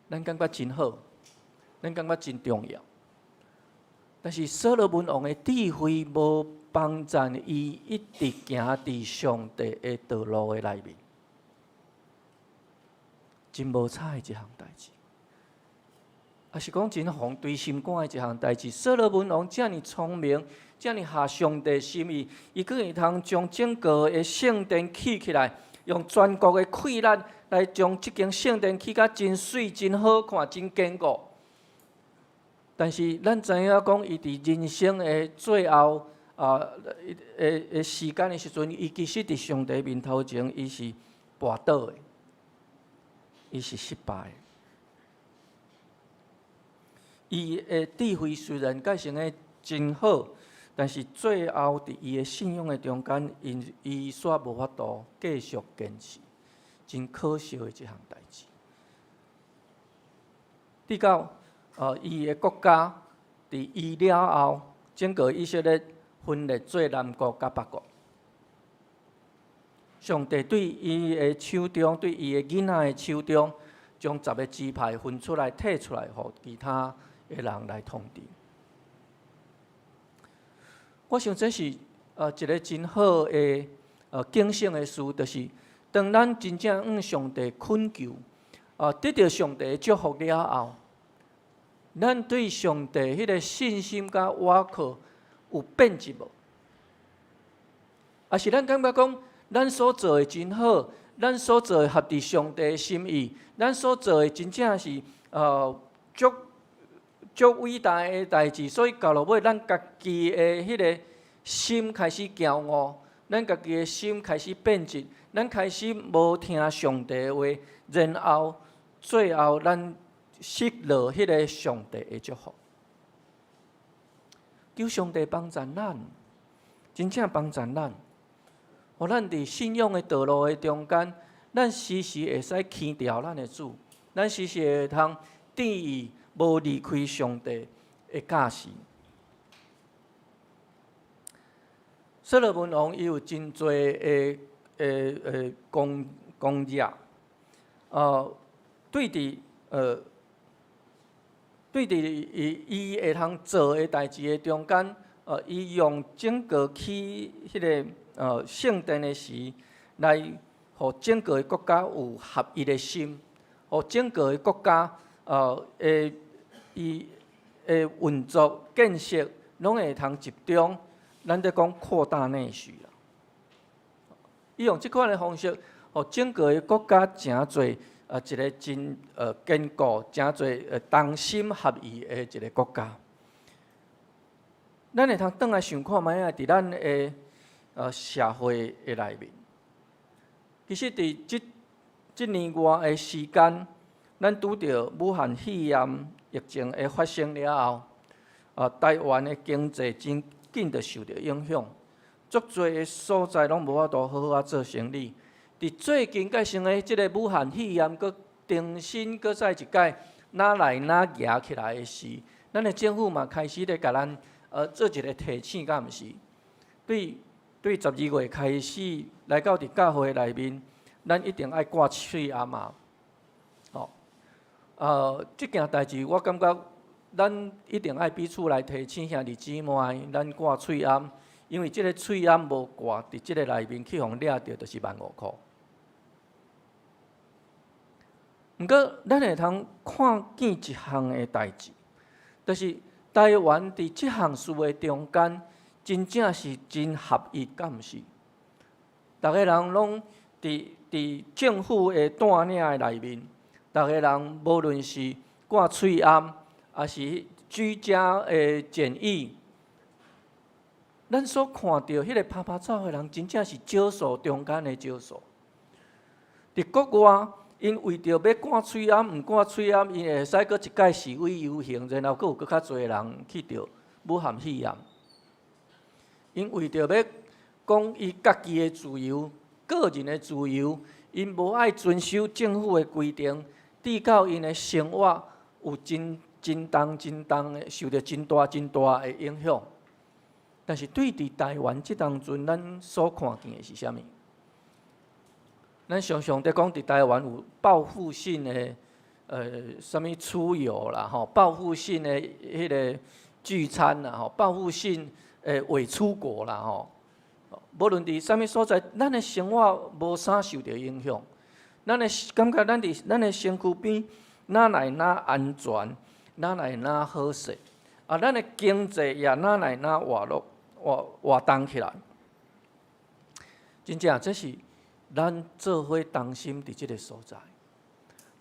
咱感覺真好，咱感覺真重要。但是所羅門王的智慧無幫贊伊一直行佇上帝的道路的內面，真無彩的一項代誌，抑是講真予人捶心肝的一項代誌。所羅門王遮爾聰明，遮爾合上帝心意，伊閣會通將整個的聖殿起起來，用全國的氣力來將這間聖殿起甲真媠、真好看、真堅固。但是咱知影講，伊佇人生的最後的時間的時陣，伊其實佇上帝面頭前，伊是跋倒的，伊是失敗的。伊的智慧雖然蓋成的真好，但是最後佇伊的信仰的中間，因伊煞無法度繼續堅持，真可惜的一項代誌。直到伊的國家佇伊了後，整個以色列分裂做南國佮北國。上帝對伊的手中，對伊的囡仔的手中，將十個支派分出來，提出來，予其他的人來統治。我想這是一个真好的警醒的事，就是當咱真正向上帝懇求，得著上帝的祝福了後，咱對上帝彼个信心佮倚靠有變質無？抑是咱感覺講，咱所做的真好，咱所做的合佇上帝的心意，咱所做的真正是足足偉大的代誌，所以到落尾，咱家己的彼个心開始驕傲，咱家己的心開始變質，咱開始無聽上帝的話，然後最後咱失落彼个上帝的祝福。求上帝幫助咱，真正幫助咱，予咱佇信仰的道路的中間，咱時時會使牽牢咱的主，咱時時會通注意無離開上帝的教示。所羅門王伊有真濟的的的功功業，對佇伊伊會通做的代誌的中間，伊用整個起彼个聖殿的時，來予整個的國家有合一的心，予整個的國家的伊的運作建設攏會通集中。咱咧講擴大內需啦，伊用這款的方式，予整個的國家成做一個真堅固、成做同心合意的一個國家。咱會通轉來想看覓仔，佇咱的社會的內面，其實佇這這年外的時間，咱拄著武漢肺炎疫情的發生了後，台灣的經濟真緊就受著影響，足濟的所在攏無法度好好仔做生意。佇最近蓋成的這个武漢肺炎，閣重新閣再一擺哪來哪夯起來的時，咱的政府嘛開始咧共咱做一个提醒，敢毋是？對對，12月開始來到佇教會內面，咱一定愛掛喙罨仔。吼，這件代誌我感覺，咱一定愛彼此來提醒兄弟姊妹，咱掛喙罨，因為這个喙罨無掛，佇這个內面去予掠著，就是15,000箍。毋過，咱會通看見一項的代誌，就是台灣佇這項事的中間，真正是真合一，敢毋是？逐个人攏佇佇政府的帶領的內面，逐个人無論是掛喙罨，抑是居家的檢疫，咱所看著彼个拍拍走的人，真正是少數中間的少數。佇國外，𪜶為著欲掛喙罨，毋掛喙罨，𪜶會使閣一擺示威遊行，然後閣有閣較濟人去著武漢肺炎。𪜶為著欲講伊家己的自由、個人的自由，𪜶無愛遵守政府的規定，致到𪜶的生活有真真重真重的受著真大真大的影響。但是對佇台灣這當陣，咱所看見的是啥物？咱常常佇講佇台灣有報復性的，啥物出遊啦，吼，報復性的彼个聚餐啦，吼，報復性的偽出國啦，吼。無論佇啥物所在，咱的生活無啥受著影響。咱的感覺，咱佇咱的身軀邊，哪來哪安全，哪來哪好勢？啊，咱的經濟也哪來哪活絡、活活動起來。真正，這是咱做伙同心佇這个所在，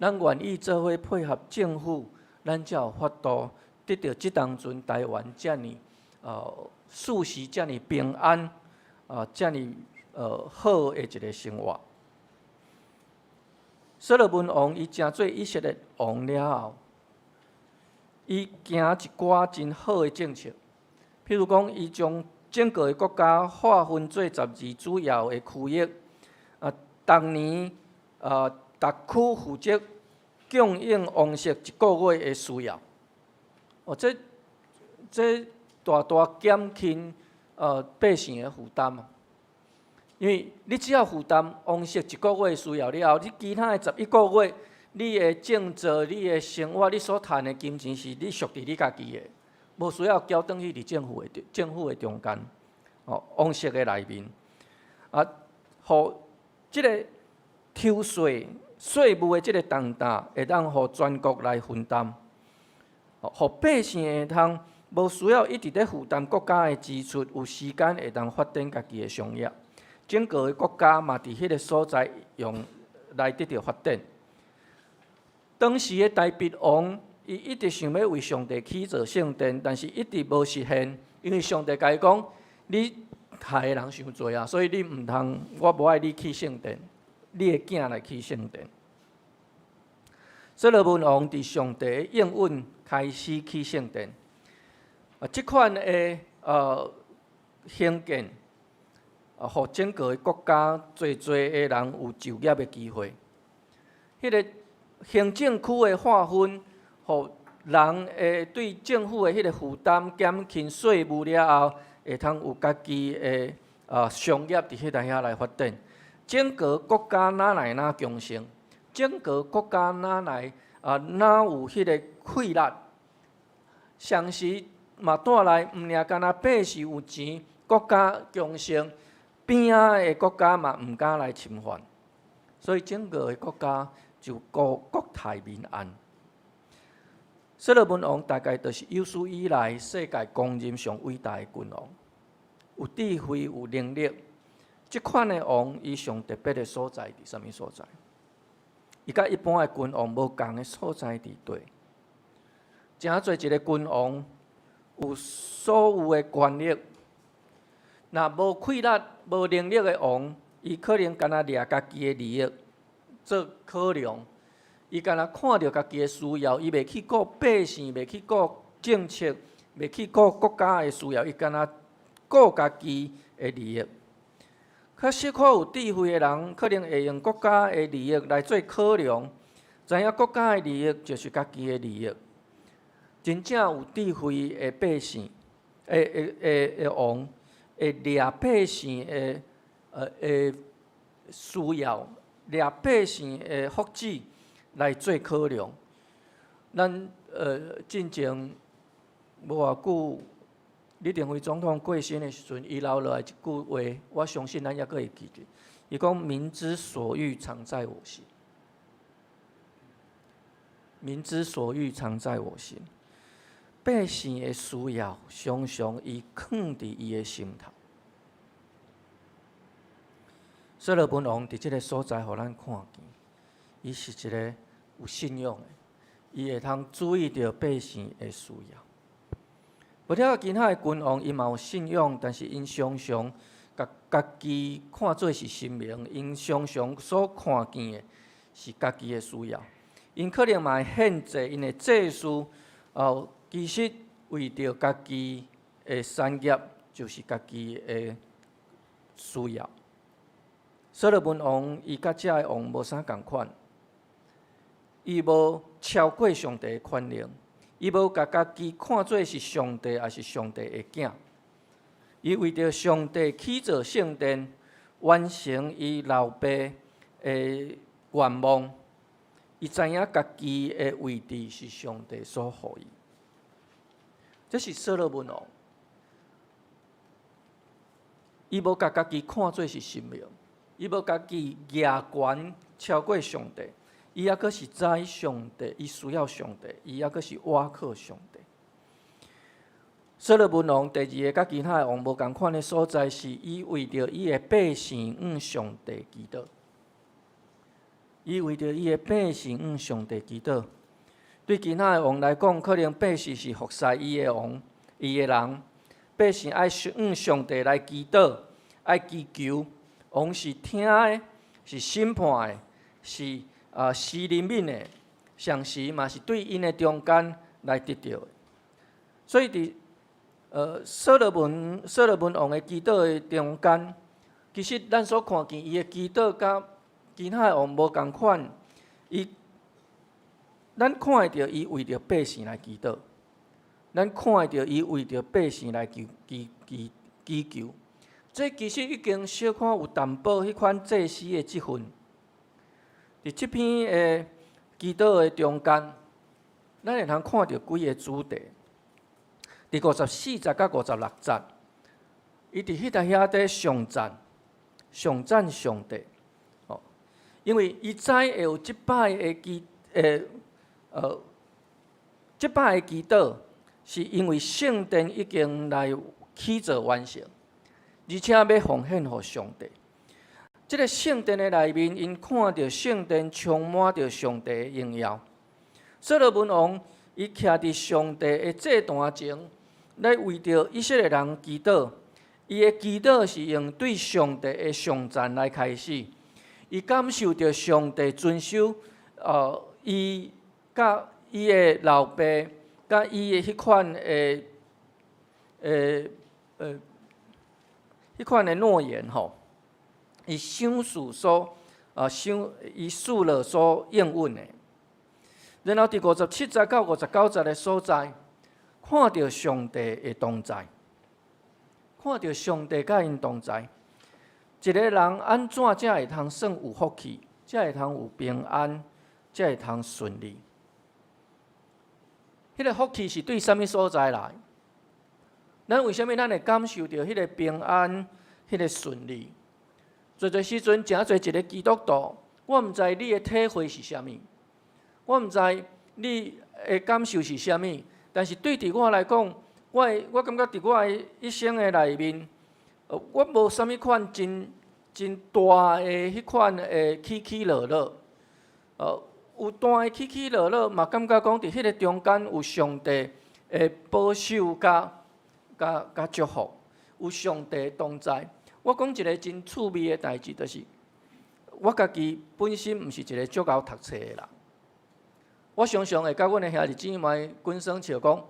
咱願意做伙配合政府，咱才有法度得著這當陣台灣遮爾四時遮爾平安，遮爾好的一个生活。所羅門王伊成做以色列王了後，伊行一寡真好的政策，譬如講，伊將整個的國家劃分做12主要的區域，逐年逐區負責供應王室一個月的需要。哦，這這大大減輕百姓的負擔。因為你只要負擔王室一個月的需要了後，你其他的11個月，你的種作、你的生活、你所趁的金錢是你屬佇你家己的，無需要交轉去佇政府的中間，哦，王室的內面，啊，予這个抽稅稅務的這个重擔會當予全國來分擔，予百姓會通無需要一直咧負擔國家的支出，有時間會當發展家己的商業。整個的國家嘛，佇彼个所在用來得著發展。當時的大衛王，伊一直想欲為上帝起造聖殿，但是一直無實現，因為上帝共伊講：你害的人傷濟啊，所以你毋通，我無愛你起聖殿，你的囝來起聖殿。所羅門王佇上帝的應允開始起聖殿。啊，這款的興建，啊，予整個的國家濟濟的人有就業的機會。彼個行政區的劃分，予人會對政府的彼個負擔減輕稅務了後，會通有家己的商業佇彼搭遐來發展。整個國家哪來哪強盛？整個國家哪來啊？哪有彼個氣力？同時嘛帶來毋爾干焦百姓有錢，國家強盛，邊仔的國家嘛毋敢來侵犯，所以整個的國家就國國泰民安。所羅門王大概就是有史以來世界公認上偉大的君王，有智慧、有能力。這款的王，伊上特別的所在佇啥物所在？伊佮一般的君王無仝的所在佇佗？誠濟一个君王有所有的權力，若無氣力、無能力的王，伊可能干焦掠家己的利益做考量，伊干焦看著家己的需要，伊袂去顧百姓，袂去顧政策，袂去顧國家的需要，伊干焦顧家己的利益。較小可有智慧的人，可能會用國家的利益來做考量，知影國家的利益就是家己的利益。真正有智慧的百姓，的王，會掠百姓的需要，掠百姓的福祉來做考量。咱進前無偌久，李登輝總統過身的時陣，伊留落來一句話，我相信咱猶閣會記得。伊講：民之所欲，常在我心。民之所欲，常在我心。百姓的需要，常常伊囥佇伊的心頭。所羅門王佇這个所在，予咱看見，伊是一个有信仰的，伊會通注意著百姓的需要。無了其他的君王，伊嘛有信仰，但是𪜶常常共家己看做是神明，𪜶常常所看見的是家己的需要。𪜶可能嘛會獻祭，𪜶的祭司哦，其實為著家己的產業，就是家己的需要。所羅門王伊佮遮个王無啥仝款，伊無超過上帝的權能，伊無共家己看做是上帝，抑是上帝的囝。伊為著上帝起造聖殿，完成伊老爸的願望。伊知影家己的位置是上帝所予伊。這是所羅門王，伊無共家己看做是神明，伊無家己額懸超過上帝，伊猶閣是知上帝，伊需要上帝，伊猶閣是倚靠上帝。所羅門王第二个佮其他的王無仝款的所在，是伊為著伊的百姓向上帝祈禱。伊為著伊的百姓向上帝祈禱。對其他的王來講，可能百姓是服侍伊的王，伊的人，百姓愛向上帝來祈禱，愛祈求，王是聽的，是審判的，是施憐憫的，同時嘛是對𪜶的中間來得著的。所以佇所羅門王的祈禱的中間，其實咱所看見伊的祈禱佮其他的王無仝款，咱看會著伊為著百姓來祈禱，咱看會著伊為著百姓來求祈祈祈求。這其實已經小可有淡薄彼款祭司的職分。佇這篇的祈禱的中間，咱會通看著幾个主題。佇54節佮56節，伊佇彼搭遐佇頌讚，頌讚上帝。哦，因為伊知會有這擺的祈，這擺的祈禱，是因為聖殿已經來起造完成，而且要奉獻予上帝。這个聖殿的內面，𪜶看著聖殿充滿著上帝的榮耀。所羅門王伊徛佇上帝的祭壇前，來為著以色列人祈禱，伊的祈禱是用對上帝的頌讚來開始，伊感受著上帝遵守，伊佮伊的老爸，佮伊的彼款的諾言吼，伊賞賜所啊賞伊賜了所應允的。然後佇57節到59節的所在，看著上帝的同在，看著上帝佮𪜶同在。一个人按怎才會通算有福氣，才會通有平安，才會通順利？彼個福氣是對啥物所在來？咱為啥物咱會感受著彼個平安、彼個順利？濟濟時陣，誠濟一個基督徒，我毋知你的體會是啥物，我毋知你的感受是啥物，但是對佇我來講，我感覺佇我的一生的內面，我無啥物款真真大的彼款的起起落落，有大的起起落落，嘛感覺講佇彼個中間有上帝的保守佮祝福，有上帝同在。我講一個真趣味的代誌，就是我家己本身毋是一個足𠢕讀冊的人。我常常會佮阮的兄弟姊妹滾耍笑講，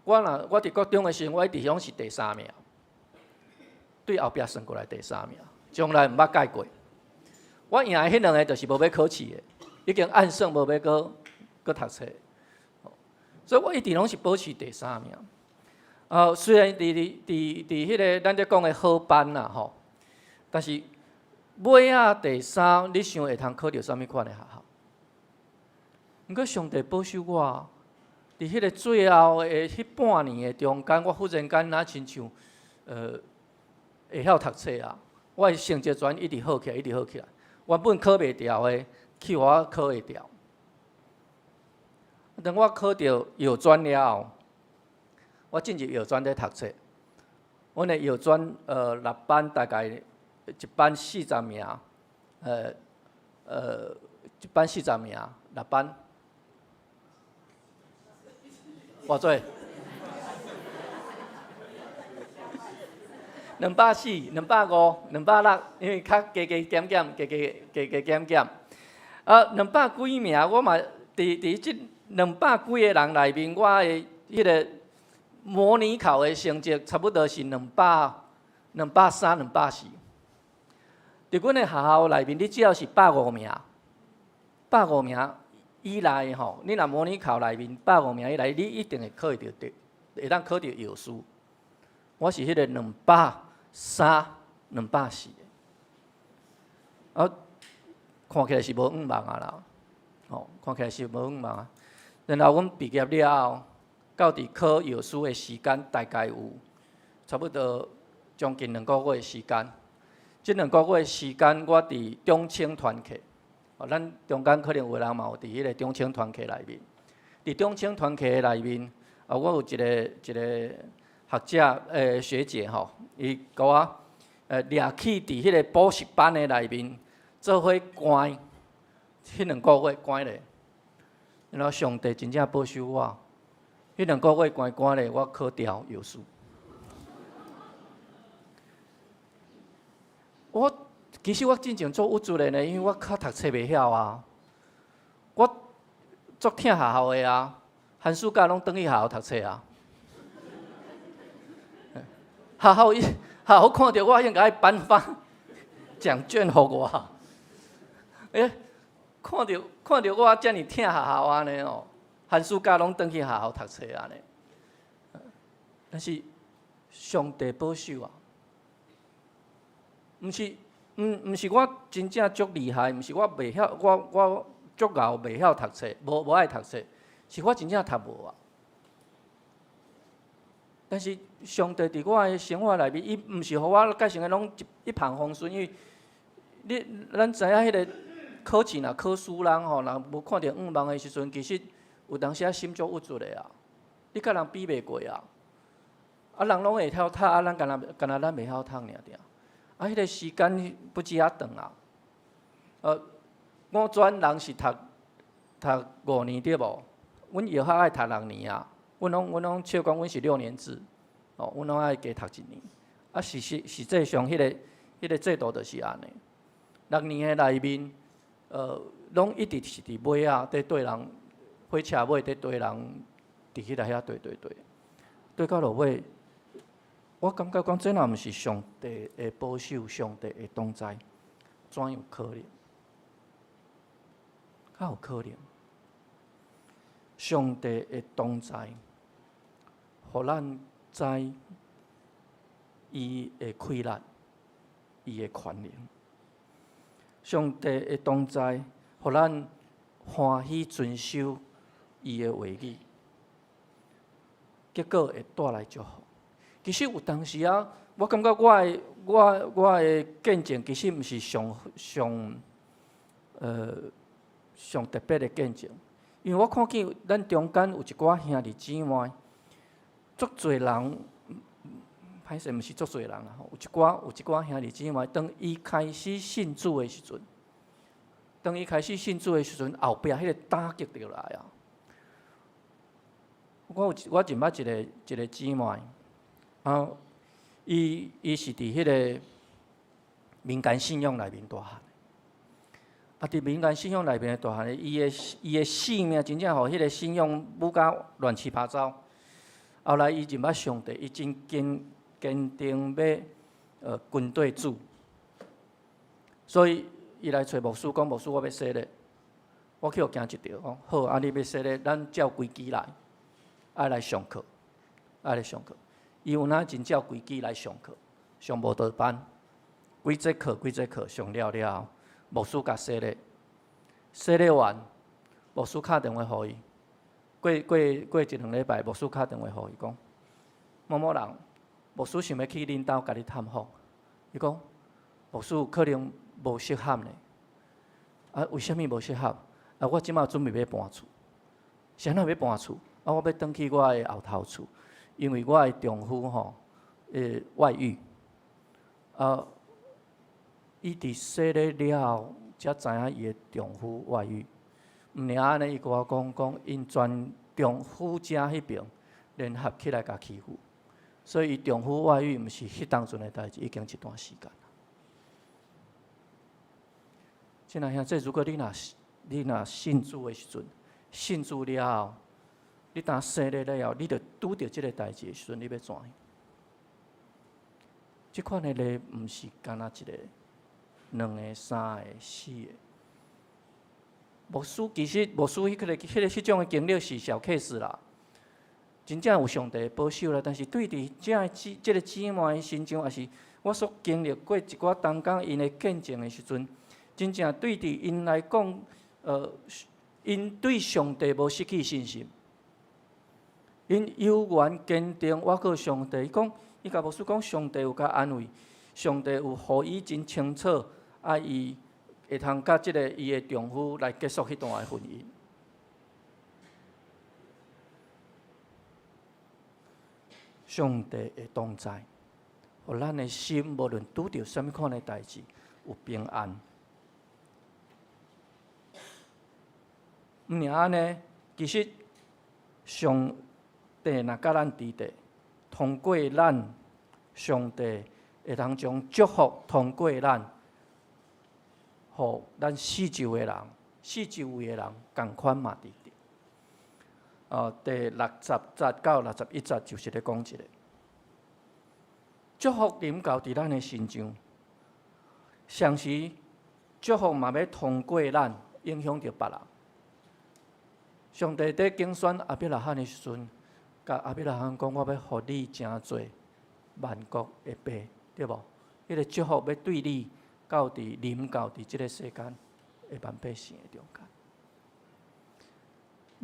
我若我佇國中的時陣，我一直攏是第三名，對後壁算過來第三名，從來毋捌改過。我贏的彼兩个就是無欲考試的，已經按算無欲閣閣讀冊，所以我一直攏是保持第三名。雖然佇彼个咱咧講的好班啦吼，但是尾仔第三，你想會通考著啥物款的學校？毋過上帝保守我，佇彼个最後的彼半年的中間，我忽然間若親像，會曉讀冊啊！我的成績全一直好起來，一直好起來。原本考袂牢的，去予我考會牢。當我考著藥專了後，我進入藥專咧讀冊。阮的藥專六班大概一班四十名，一班四十名，六班。偌濟？240、250、260，因為較加加減減，加加加加減減。啊，兩百幾名，我嘛佇這兩百幾個人內面，我的彼个模擬考的成績差不多是230、240。佇阮的學校內面，你只要是百五名，百五名以內吼，你若模擬考內面百五名以內，你一定會考會著，會當考著藥師。我是彼个230、240的，啊，看起來是無向望啊啦，吼，看起來是無向望啊。然後阮畢業了後，到佇考藥師的時間大概有差不多將近兩個月的時間。這兩個月的時間，我佇中青團契，哦，咱中間可能有人嘛有佇彼个中青團契內面。佇中青團契的內面，啊，我有一個學者學姐吼，伊共我掠去佇彼个補習班的內面做伙關，彼兩個月關咧，然後上帝真正保守我，彼兩個月關關咧，我考著藥師。我其實我進前做鬱卒的呢，因為我較讀冊袂曉啊，我足疼學校的啊，寒暑假攏轉去學校讀冊啊。學校伊學校看著我應該頒發獎卷予我。欸，看著我遮爾疼學校按呢哦，寒暑假攏轉去學校讀冊按呢。但是上帝保守啊，毋是我真正足厲害，毋是我袂曉，我足𠢕袂曉讀冊，無愛讀冊，是我真正讀無啊。但是上帝佇我的生活內面，伊毋是予我改成個攏一帆風順，因為你咱知影彼个考試若考輸人吼，若無看著向望的時陣，其實有當時仔心足鬱卒的啊。你佮人比袂過啊，啊人攏會曉讀，啊咱干焦咱袂曉讀爾爾。啊，彼个時間不止遐長啊。五專人是讀5年對無？阮藥學愛讀6年啊。阮攏笑講阮是6年制，哦，阮攏愛加讀一年。啊，事實實際上，彼個制度就是按呢。六年的內面，攏一直是佇尾仔，佇綴人火車尾佇綴人，佇彼個遐綴綴綴，綴到落尾，我感覺講這若毋是上帝的保守，上帝的同在，怎有可能？敢有可能？上帝的同在，予咱知伊的氣力，伊的權能。上帝的同在，予咱歡喜遵守伊的話語，結果會帶來祝福。其實有當時啊，我感覺我的見證其實毋是上特別的見證，因為我看見咱中間有一寡兄弟姊妹，足濟人，歹勢毋是足濟人啦，吼，有一寡兄弟姊妹，當伊開始信主的時陣，當伊開始信主的時陣，後壁彼個打擊就來啊。我認捌一個姊妹，啊，伊是佇彼個民間信仰內面大漢。啊！佇民間信仰內面大漢，伊的性命真正予彼個信仰舞甲亂七八糟。後來伊認捌上帝，伊真堅定欲跟綴主，所以伊來揣牧師講：牧師，我欲洗禮。我去予驚一跳，講好，啊，你欲洗禮，咱照規矩來，愛來上課，愛來上課。伊有哪真照規矩來上課，上慕道班，幾節課幾節課上了了後，牧師共洗禮，洗禮完，牧師敲電話予伊，過一兩禮拜，牧師敲電話予伊講，某某人，牧師想欲去恁兜共你探訪。伊講，牧師可能無適合呢。啊，為啥物無適合？啊，我這馬準備欲搬厝，是按怎欲搬厝？啊，我欲轉去我的後頭厝，因為我的丈夫吼，外遇。啊，伊佇洗禮了後，才知影伊的丈夫外遇。毋爾按呢，伊共我講講，𪜶全丈夫家彼爿聯合起來共欺負，所以伊丈夫外遇毋是彼當陣的代誌，已經一段時間。親愛兄弟，如果你若信主的時陣，信主了後，你當洗禮了後，你著拄著這个代誌的時陣，你欲怎樣？這款的例毋是干焦一個、兩个、三个、四个。牧師其實牧師彼種的經歷是小 case 啦，真正有上帝的保守啦。但是對佇這個姊妹身上，抑是我所經歷過一寡同工𪜶的見證的時陣，真正對佇𪜶來講，𪜶對上帝無失去信心，𪜶猶原堅定倚靠上帝。伊講，伊共牧師講，上帝有共安慰，上帝有予伊真清楚，啊，伊會通佮這个伊的丈夫來結束彼段的婚姻。上帝的同在，予咱的心無論拄著啥物款的代誌，有平安。毋爾按呢，其實上帝若佮咱佇佇，通過咱，上帝會通將祝福通過咱，予咱四周的人、四周圍的人仝款嘛佇佇。第60節到61節就是咧講這个祝福臨到佇咱的身上，同時祝福嘛欲通過咱，影響著別人。上帝佇揀選亞伯拉罕的時陣，共亞伯拉罕講：我欲予你成做萬國的爸，對無？彼个祝福欲對你到佇臨到佇這个世間的萬百姓的中間。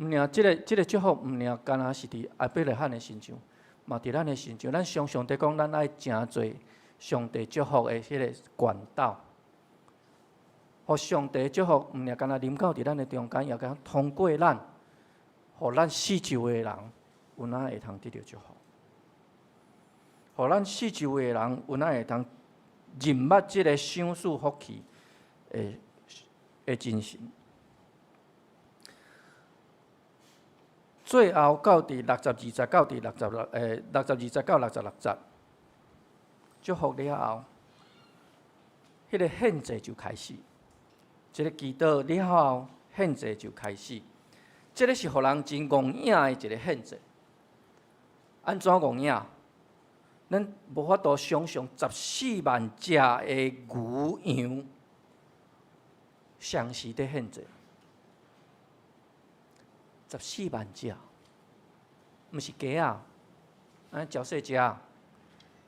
毋爾，這个祝福毋爾干焦是佇亞伯拉罕的身上，嘛佇咱的身上。咱常常佇講，咱愛成做上帝祝福的彼个管道，予上帝祝福毋爾干焦臨到佇咱的中間，也敢通過咱，予咱四周的人有哪會通得著祝福，予咱四周的人有哪會通認捌這个賞賜福氣的真神。最後到佇62節到佇66，62節到66節，祝福了後，彼個獻祭就開始。這个祈禱了後，獻祭就開始。這个是予人真戇影的一个獻祭。按怎戇影？咱無法度想象14萬隻的牛羊同時佇獻祭。十四萬隻，毋是雞仔，按呢細隻，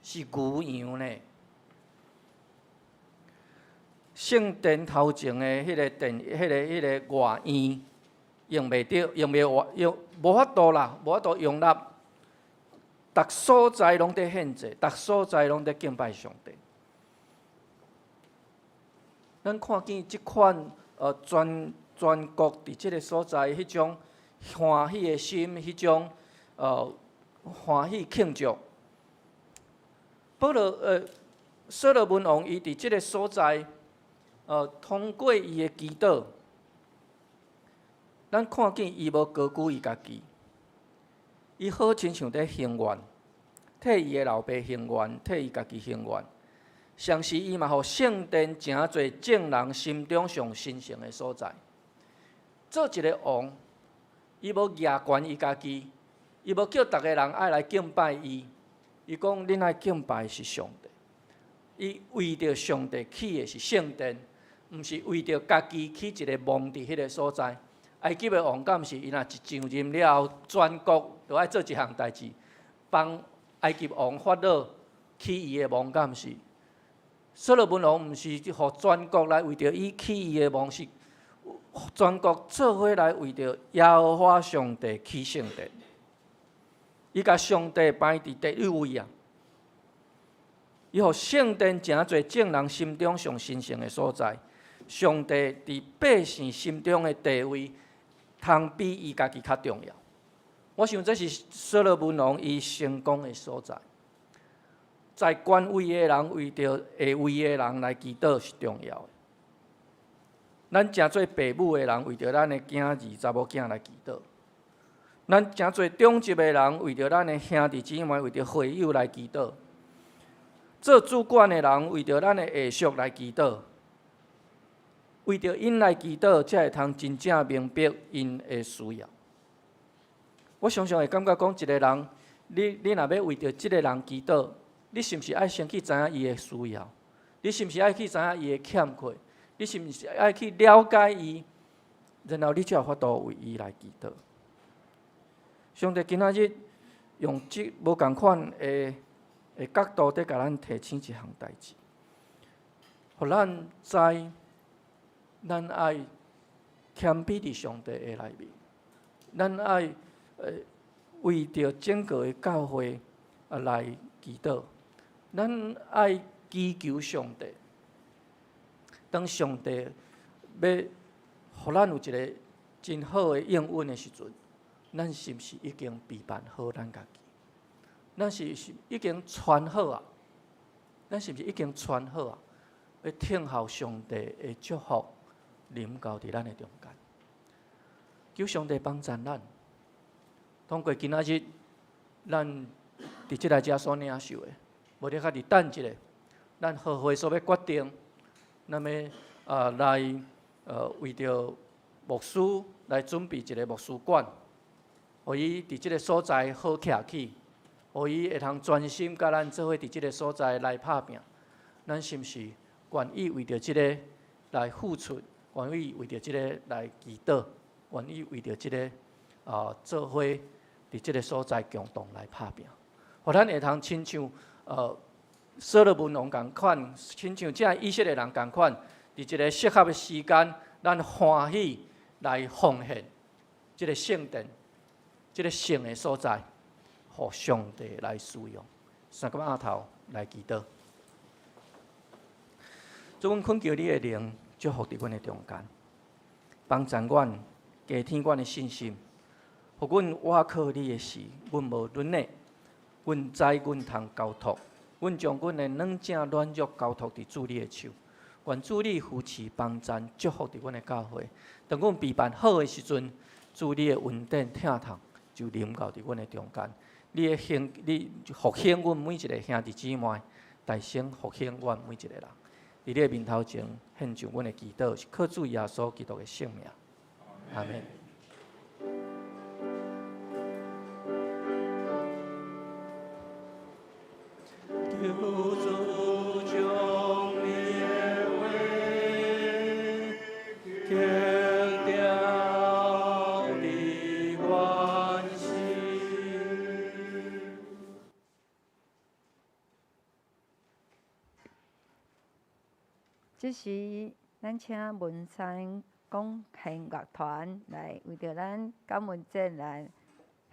是牛羊呢。聖殿頭前的彼个殿，彼个外院用袂著，用袂完，用無法度啦，無法度容納。逐所在攏佇獻祭，逐所在攏佇敬拜上帝。咱看見這款全國佇這个所在彼種歡喜的心，彼種歡喜慶祝。保羅所羅門王伊佇這个所在，通過伊的祈禱，咱看見伊無高舉伊家己，伊好親像佇還願，替伊的老爸還願，替伊家己還願。同時，伊嘛予聖殿成做眾人心中上神聖的所在。做一个王，伊無舉懸伊家己，伊無叫逐个人愛來敬拜伊。伊講：恁愛敬拜是上帝。伊為著上帝起的是聖殿，毋是為著家己起一个墓佇彼个所在。埃及的王敢是伊若一上任了後，全國都愛做一項代誌，幫埃及王法老起伊的墓，敢是？所羅門王毋是予全國來為著伊起伊的墓，是全國做伙來為著耶和華上帝起聖殿。伊共上帝擺佇第一位啊！伊予聖殿成做眾人心中上神聖的所在。上帝佇百姓心中的地位，通比伊家己較重要。我想這是所羅門王伊成功的所在。在權位的人為著下位的人來祈禱是重要的。咱誠濟爸母的人為著咱的囝兒、查某囝來祈禱。咱誠濟長執的人為著咱的兄弟姊妹、為著會友來祈禱。做主管的人為著咱的下屬來祈禱。為著𪜶來祈禱，才會通真正明白𪜶的需要。我常常會感覺講，一个人，你若欲為著這个人祈禱，你是毋是愛先去知影伊的需要？你是毋是愛去知影伊的欠缺？你是毋是愛去了解伊？然後你才有法度為伊來祈禱。上帝今仔日用這無仝款的角度，佇共咱提醒一項代誌，予咱知咱愛謙卑佇上帝的內面，咱愛為著整個的教會來祈禱，咱愛祈求上帝。當上帝欲予咱有一个真好的應允的時陣，咱是毋是已經備辦好咱家己？咱是毋是已經穿好啊？咱是毋是已經穿好啊？欲等候上帝的祝福臨到佇咱的中間，求上帝幫贊咱。通過今仔日，咱佇這來遮所領受的，無你較佇等一下，咱和會所欲決定，咱欲來為著牧師來準備一个牧師館，予伊佇這个所在好徛起，予伊會通專心佮咱做伙佇這个所在來拍拚。咱是毋是願意為著這个來付出？願意為著這个來祈禱？願意為著這个做伙佇這个所在共同來拍拚？予咱會通親像所羅門王仝款，親像這以色列人仝款，佇一个適合的時間，咱歡喜來奉獻這个聖殿、這个聖的所在，予上帝來使用。三個阿頭來祈禱。主，阮懇求你的靈祝福佇阮的中間，幫助阮加添阮的信心，予阮倚靠你的時，阮無軟弱，阮知阮通交託，阮將阮的軟正軟弱交託佇主你的手。願主你扶持幫贊祝福佇阮的教會。當阮備辦好的時陣，主你的恩典疼痛就臨到佇阮的中間。你的興，你復興阮每一个兄弟姊妹，大聲復興阮每一个人。佇你的面頭前獻上阮的祈禱，是靠主耶穌基督的聖名。阿們。求主將你的話強調佇阮心。這時，咱請文山管弦樂團來為著咱感恩節來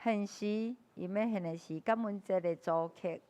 獻詩，𪜶欲獻的是感恩節的組曲。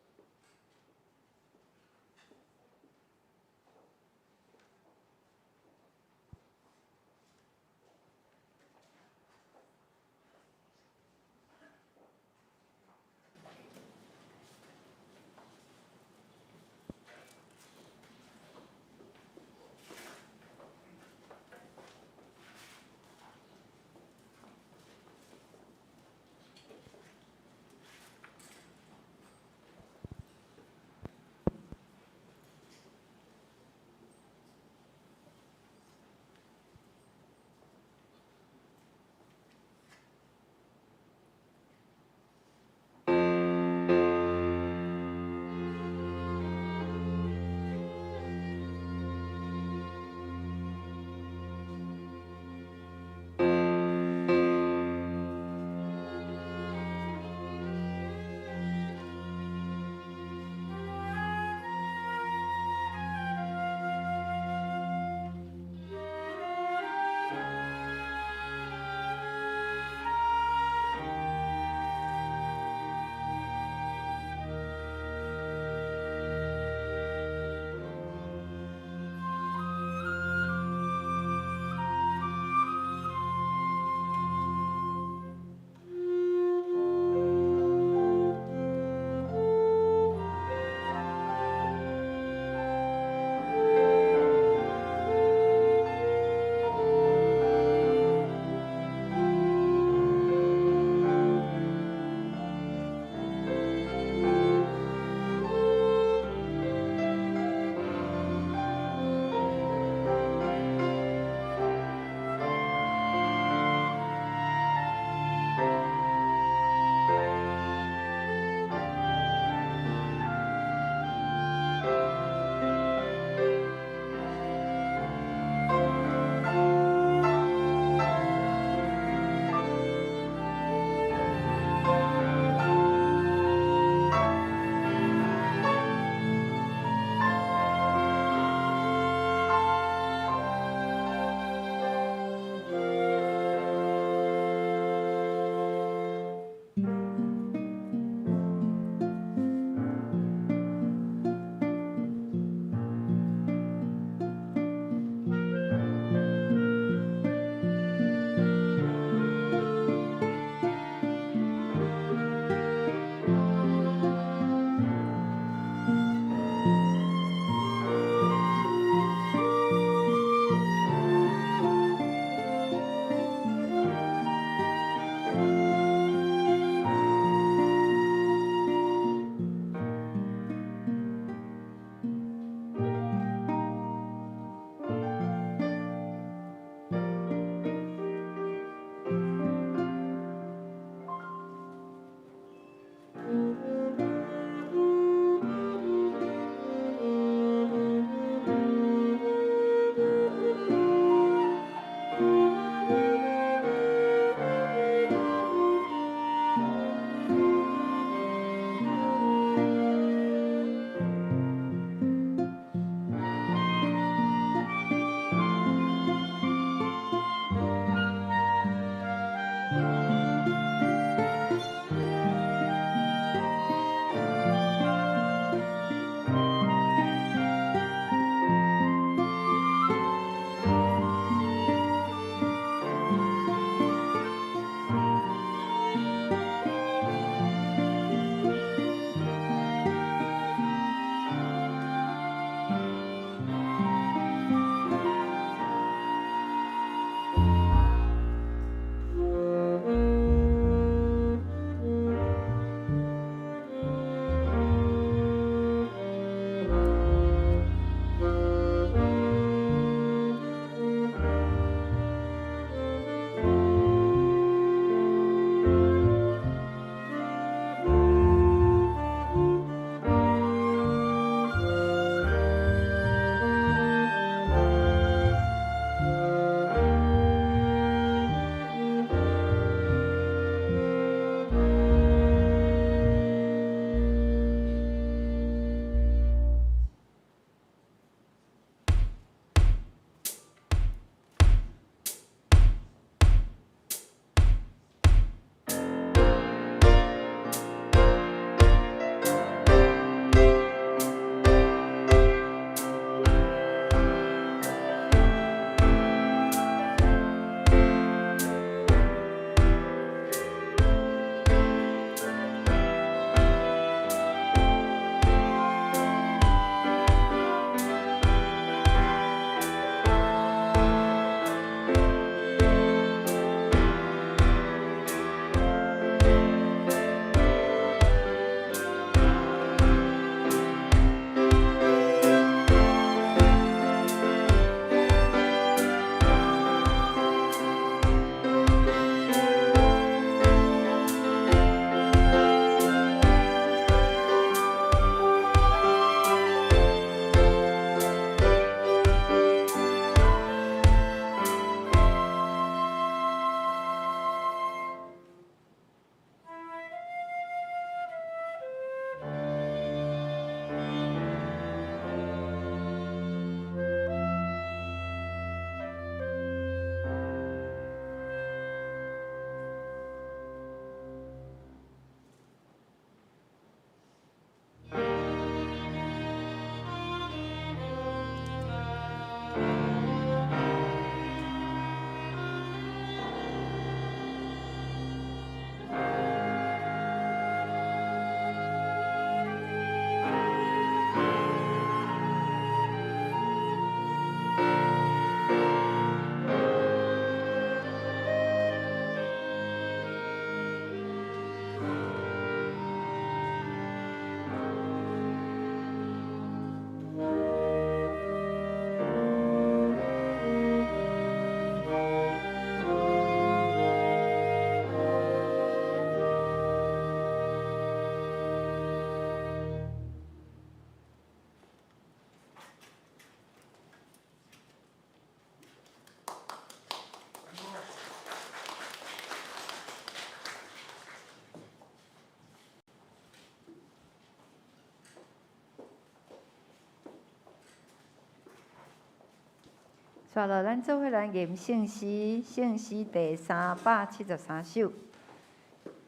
煞落咱做伙來吟聖詩，聖詩第373首，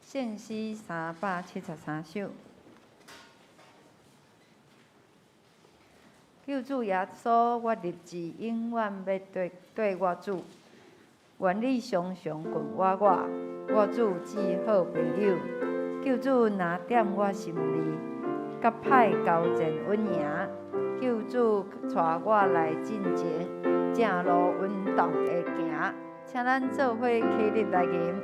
聖詩373首。救主耶穌，我立志永遠欲綴綴我主，願你常常近我我，我主至好朋友。救主若踮我心裡，佮歹交戰穩贏。救主帶我來進前，正路穩當的行。請咱做伙起立來吟。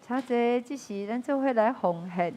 請坐，這時咱做伙來奉獻。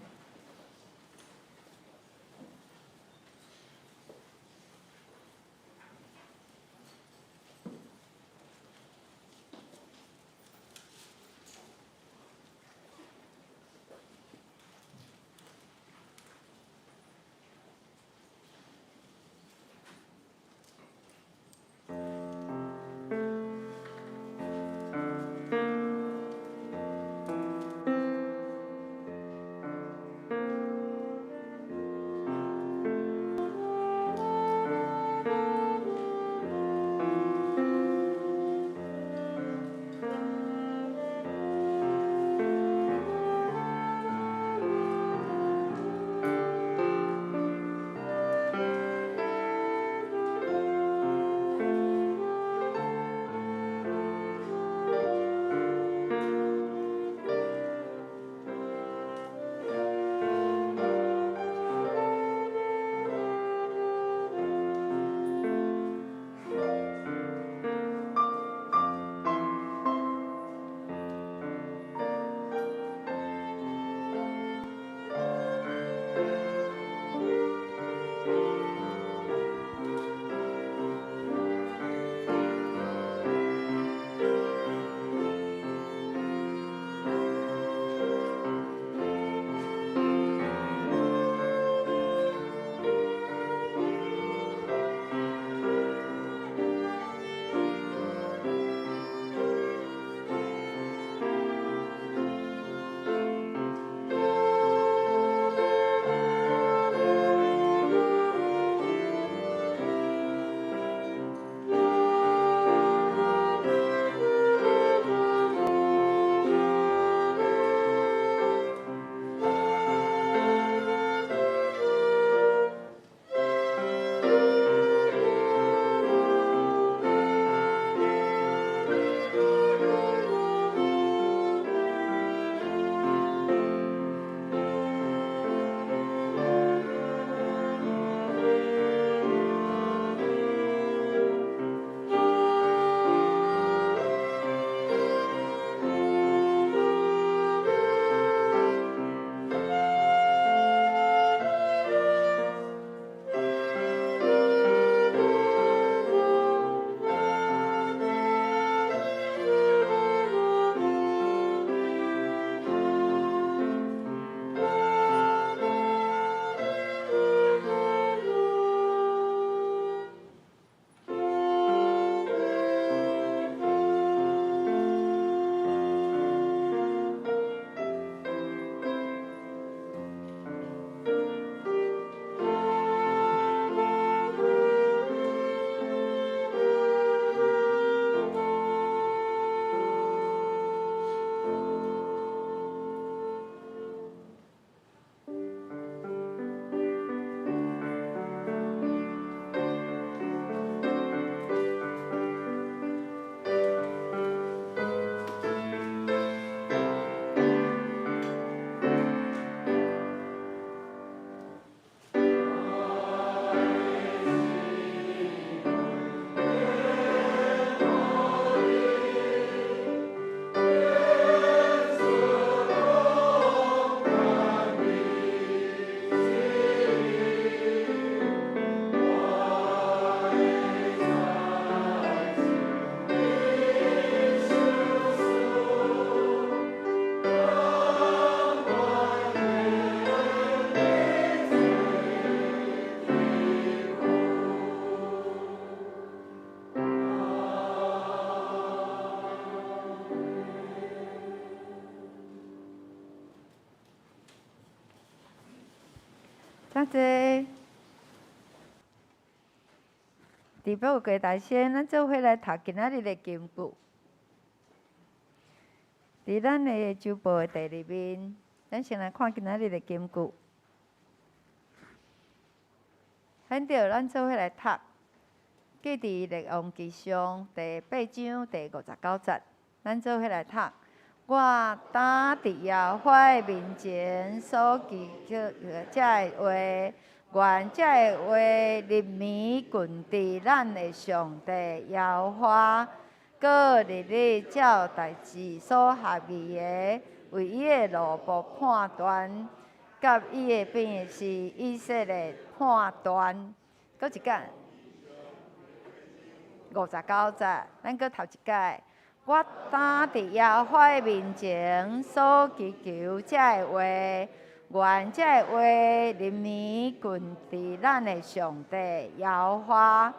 咱這伫報告大先，咱做伙來讀今仔日的金句。佇咱的週報的第二面，咱先來看今仔日的金句。現在咱做伙來讀，記佇列王紀上第八章第五十九節，咱做伙來讀。我當佇耶和華的面前所祈求這个話，願這个話入暝近佇咱的上帝耶和華，閣日日照代誌所合意的，為伊的奴僕判斷，佮伊的百姓以色列判斷。閣一擺，五十九節，咱閣讀一擺。我當佇耶和華的面前所祈求這个話，願這个話入暝近佇咱的上帝耶和華，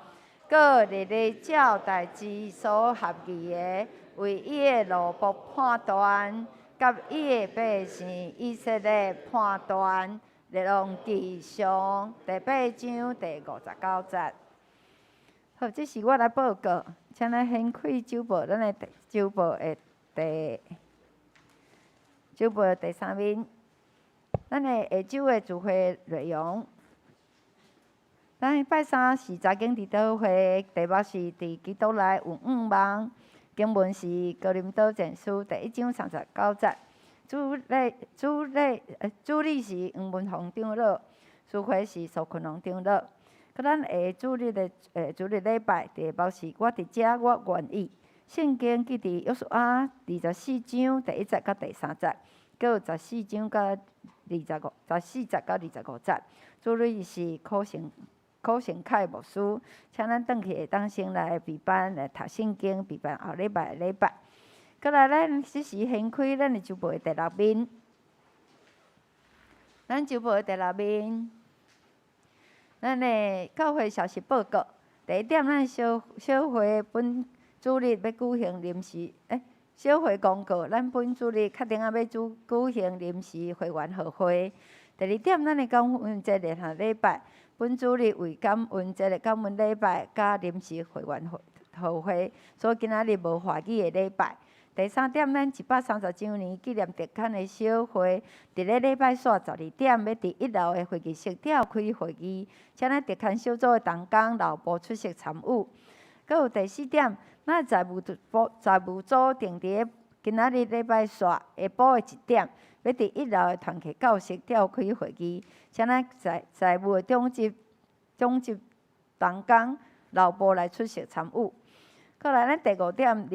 閣日日照代誌所合意的，為伊的奴僕判斷，佮伊的百姓以色列判斷。列王紀上第八章第五十九節。好，這是我來報告，請咱掀開週報，咱的週報的第三面，咱的下週的聚會內容。咱拜三是查經祈禱會，題目是佇基督內有向望，經文是哥林多前書第一章三十九節。主理是黃文鳳長老，司會是蘇坤龍長老。閣咱下主日的主日禮拜，題目是我佇遮，我願意。聖經記佇約書亞二十四章第一節到第三節，閣有十四章到二十五，十四節到二十五節。主理是柯成凱牧師，請咱轉去會當先來備班來讀聖經，備辦後禮拜的禮拜。閣來，咱這時掀開咱的週報的第六面，咱週報的第六面，咱的教會消息報告。第一點，咱小小會本主日欲舉行臨時，小會公告，咱本主日確定啊欲舉行臨時會員合會。第二點，咱的感恩節聯合禮拜，本主日為感恩節的感恩禮拜，佮臨時會員合會，所以今仔日無華語的禮拜。第三點，咱一百三十週年紀念特刊的小會，佇咧禮拜四十二點，欲佇一樓的會議室召開會議，請咱特刊小組的同工留步出席參與。閣有第四點，咱財務部財務組定佇咧今仔日禮拜四下晡的一點，欲佇一樓的團契教室召開會議，請咱財務的長執同工留步來出席參與。閣來，咱第五點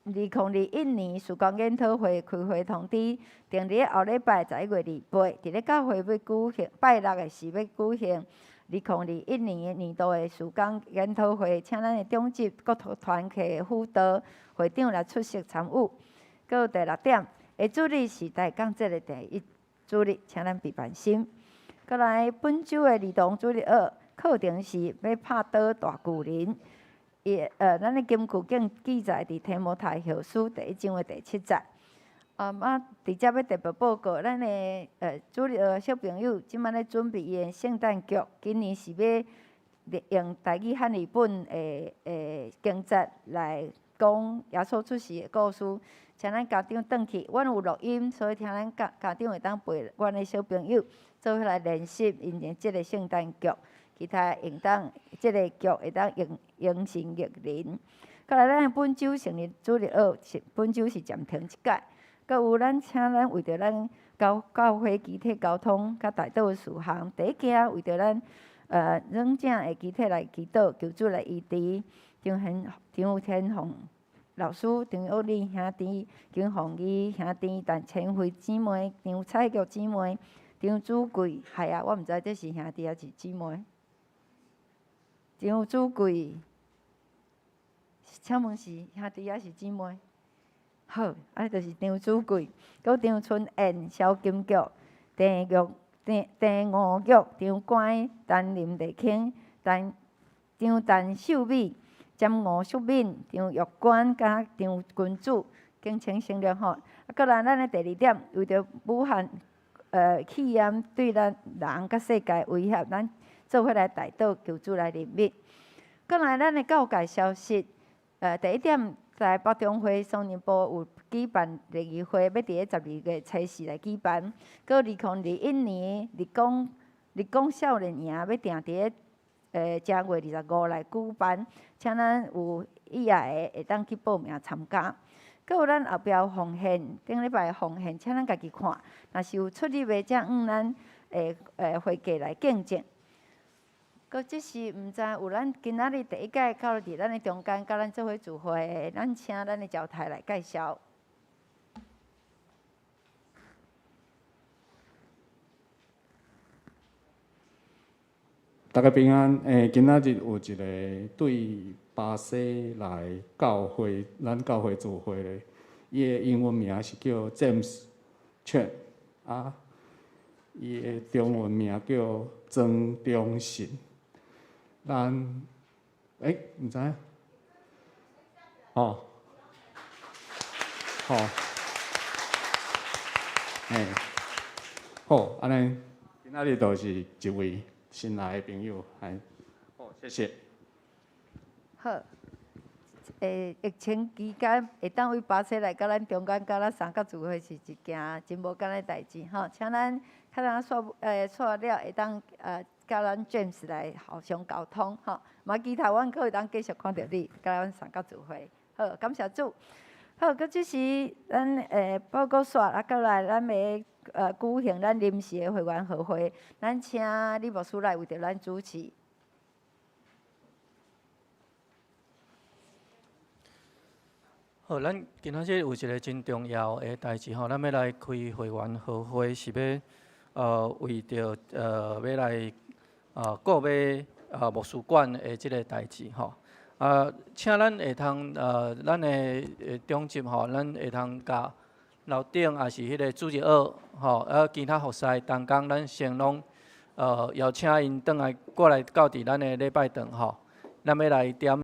，2021年事工研討會開會通知，定佇後禮拜11月28，佇咧教會欲舉行拜六的時欲舉行二零二一年年度的事工研討會，請咱的長執各團契的輔導會長來出席參與。閣有第六點，下主日是大江節的第一主日，請咱備辦心。閣來本週的兒童主日學課程是欲拍倒大巨人。伊咱的金句經記載佇提摩太後書第一章的第七節。啊，佇遮欲特別報告，咱的主日學小朋友這擺咧準備伊的聖誕劇，今年是欲用台語漢語本的經節來講耶穌出世的故事，請咱家長轉去，阮有錄音，所以請咱家長會當陪阮的小朋友做伙來練習𪜶的這个聖誕劇。其他會當這个劇會當用形神育人。閣來，咱本週成人主日學是本週是暫停一擺。閣有咱請咱為著咱教會機體交通佮代禱事項，第一件為著咱軟正的機體來祈禱，求主來醫治張天鳳老師、張玉麗兄弟、張鳳儀兄弟、陳千惠姊妹、張彩玉姊妹、張主貴，係啊，我毋知這是兄弟抑是姊妹。張主貴，請問是兄弟抑是姊妹？好，啊，就是張主貴，閣張春燕、蕭金玉、鄭玉、鄭吳玉、張乖、陳林麗卿、張陳秀美、詹吳淑敏、張玉娟佮張君主，敬請省略吼。啊，閣來咱的第二點，為著武漢氣焰對咱人佮世界威脅，咱做伙來代禱，求主來憐憫。過來咱的告解消息，第一點，台北中會松仁部有舉辦聯誼會，欲佇咧12月初4來舉辦。閣2021年立功少年營欲定佇咧正月25來舉辦，請咱有意愛的會當去報名參加。閣有咱後壁有奉獻，頂禮拜奉獻，請咱家己看，若是有出入的，才向咱會計來見證。閣這是毋知有咱今仔日第一屆到佇咱的中間，佮咱做伙聚會的，咱請咱的趙太來介紹。大家平安。今仔日有一个對巴西來教會，咱教會聚會的，伊的英文名是叫 James Chen，啊，伊的中文名叫曾中信。咱，毋知影？哦，好，好，按呢，今仔日就是一位新來的朋友，好，謝謝。好，疫情期間會當為巴西來佮咱中間佮咱三角聚會是一件真無簡單代誌吼，請咱較咱煞了會當佮咱 James 來互相溝通吼，嘛期待阮閣會當繼續看著你，佮阮三角聚會。好，感謝主。好，閣這時咱報告煞，啊，閣來咱欲舉行咱臨時的會員和會，咱請李牧師來為著咱主持。好，咱今仔日有一个真重要的代誌吼，咱欲來開會員和會，是欲為著欲來購買牧師館的這个代誌吼。啊，請咱會通咱的長執吼，咱會通共樓頂抑是彼个主日學吼，啊其他服侍同工，咱先攏邀請𪜶轉來過來到佇咱的禮拜堂吼，咱欲來點。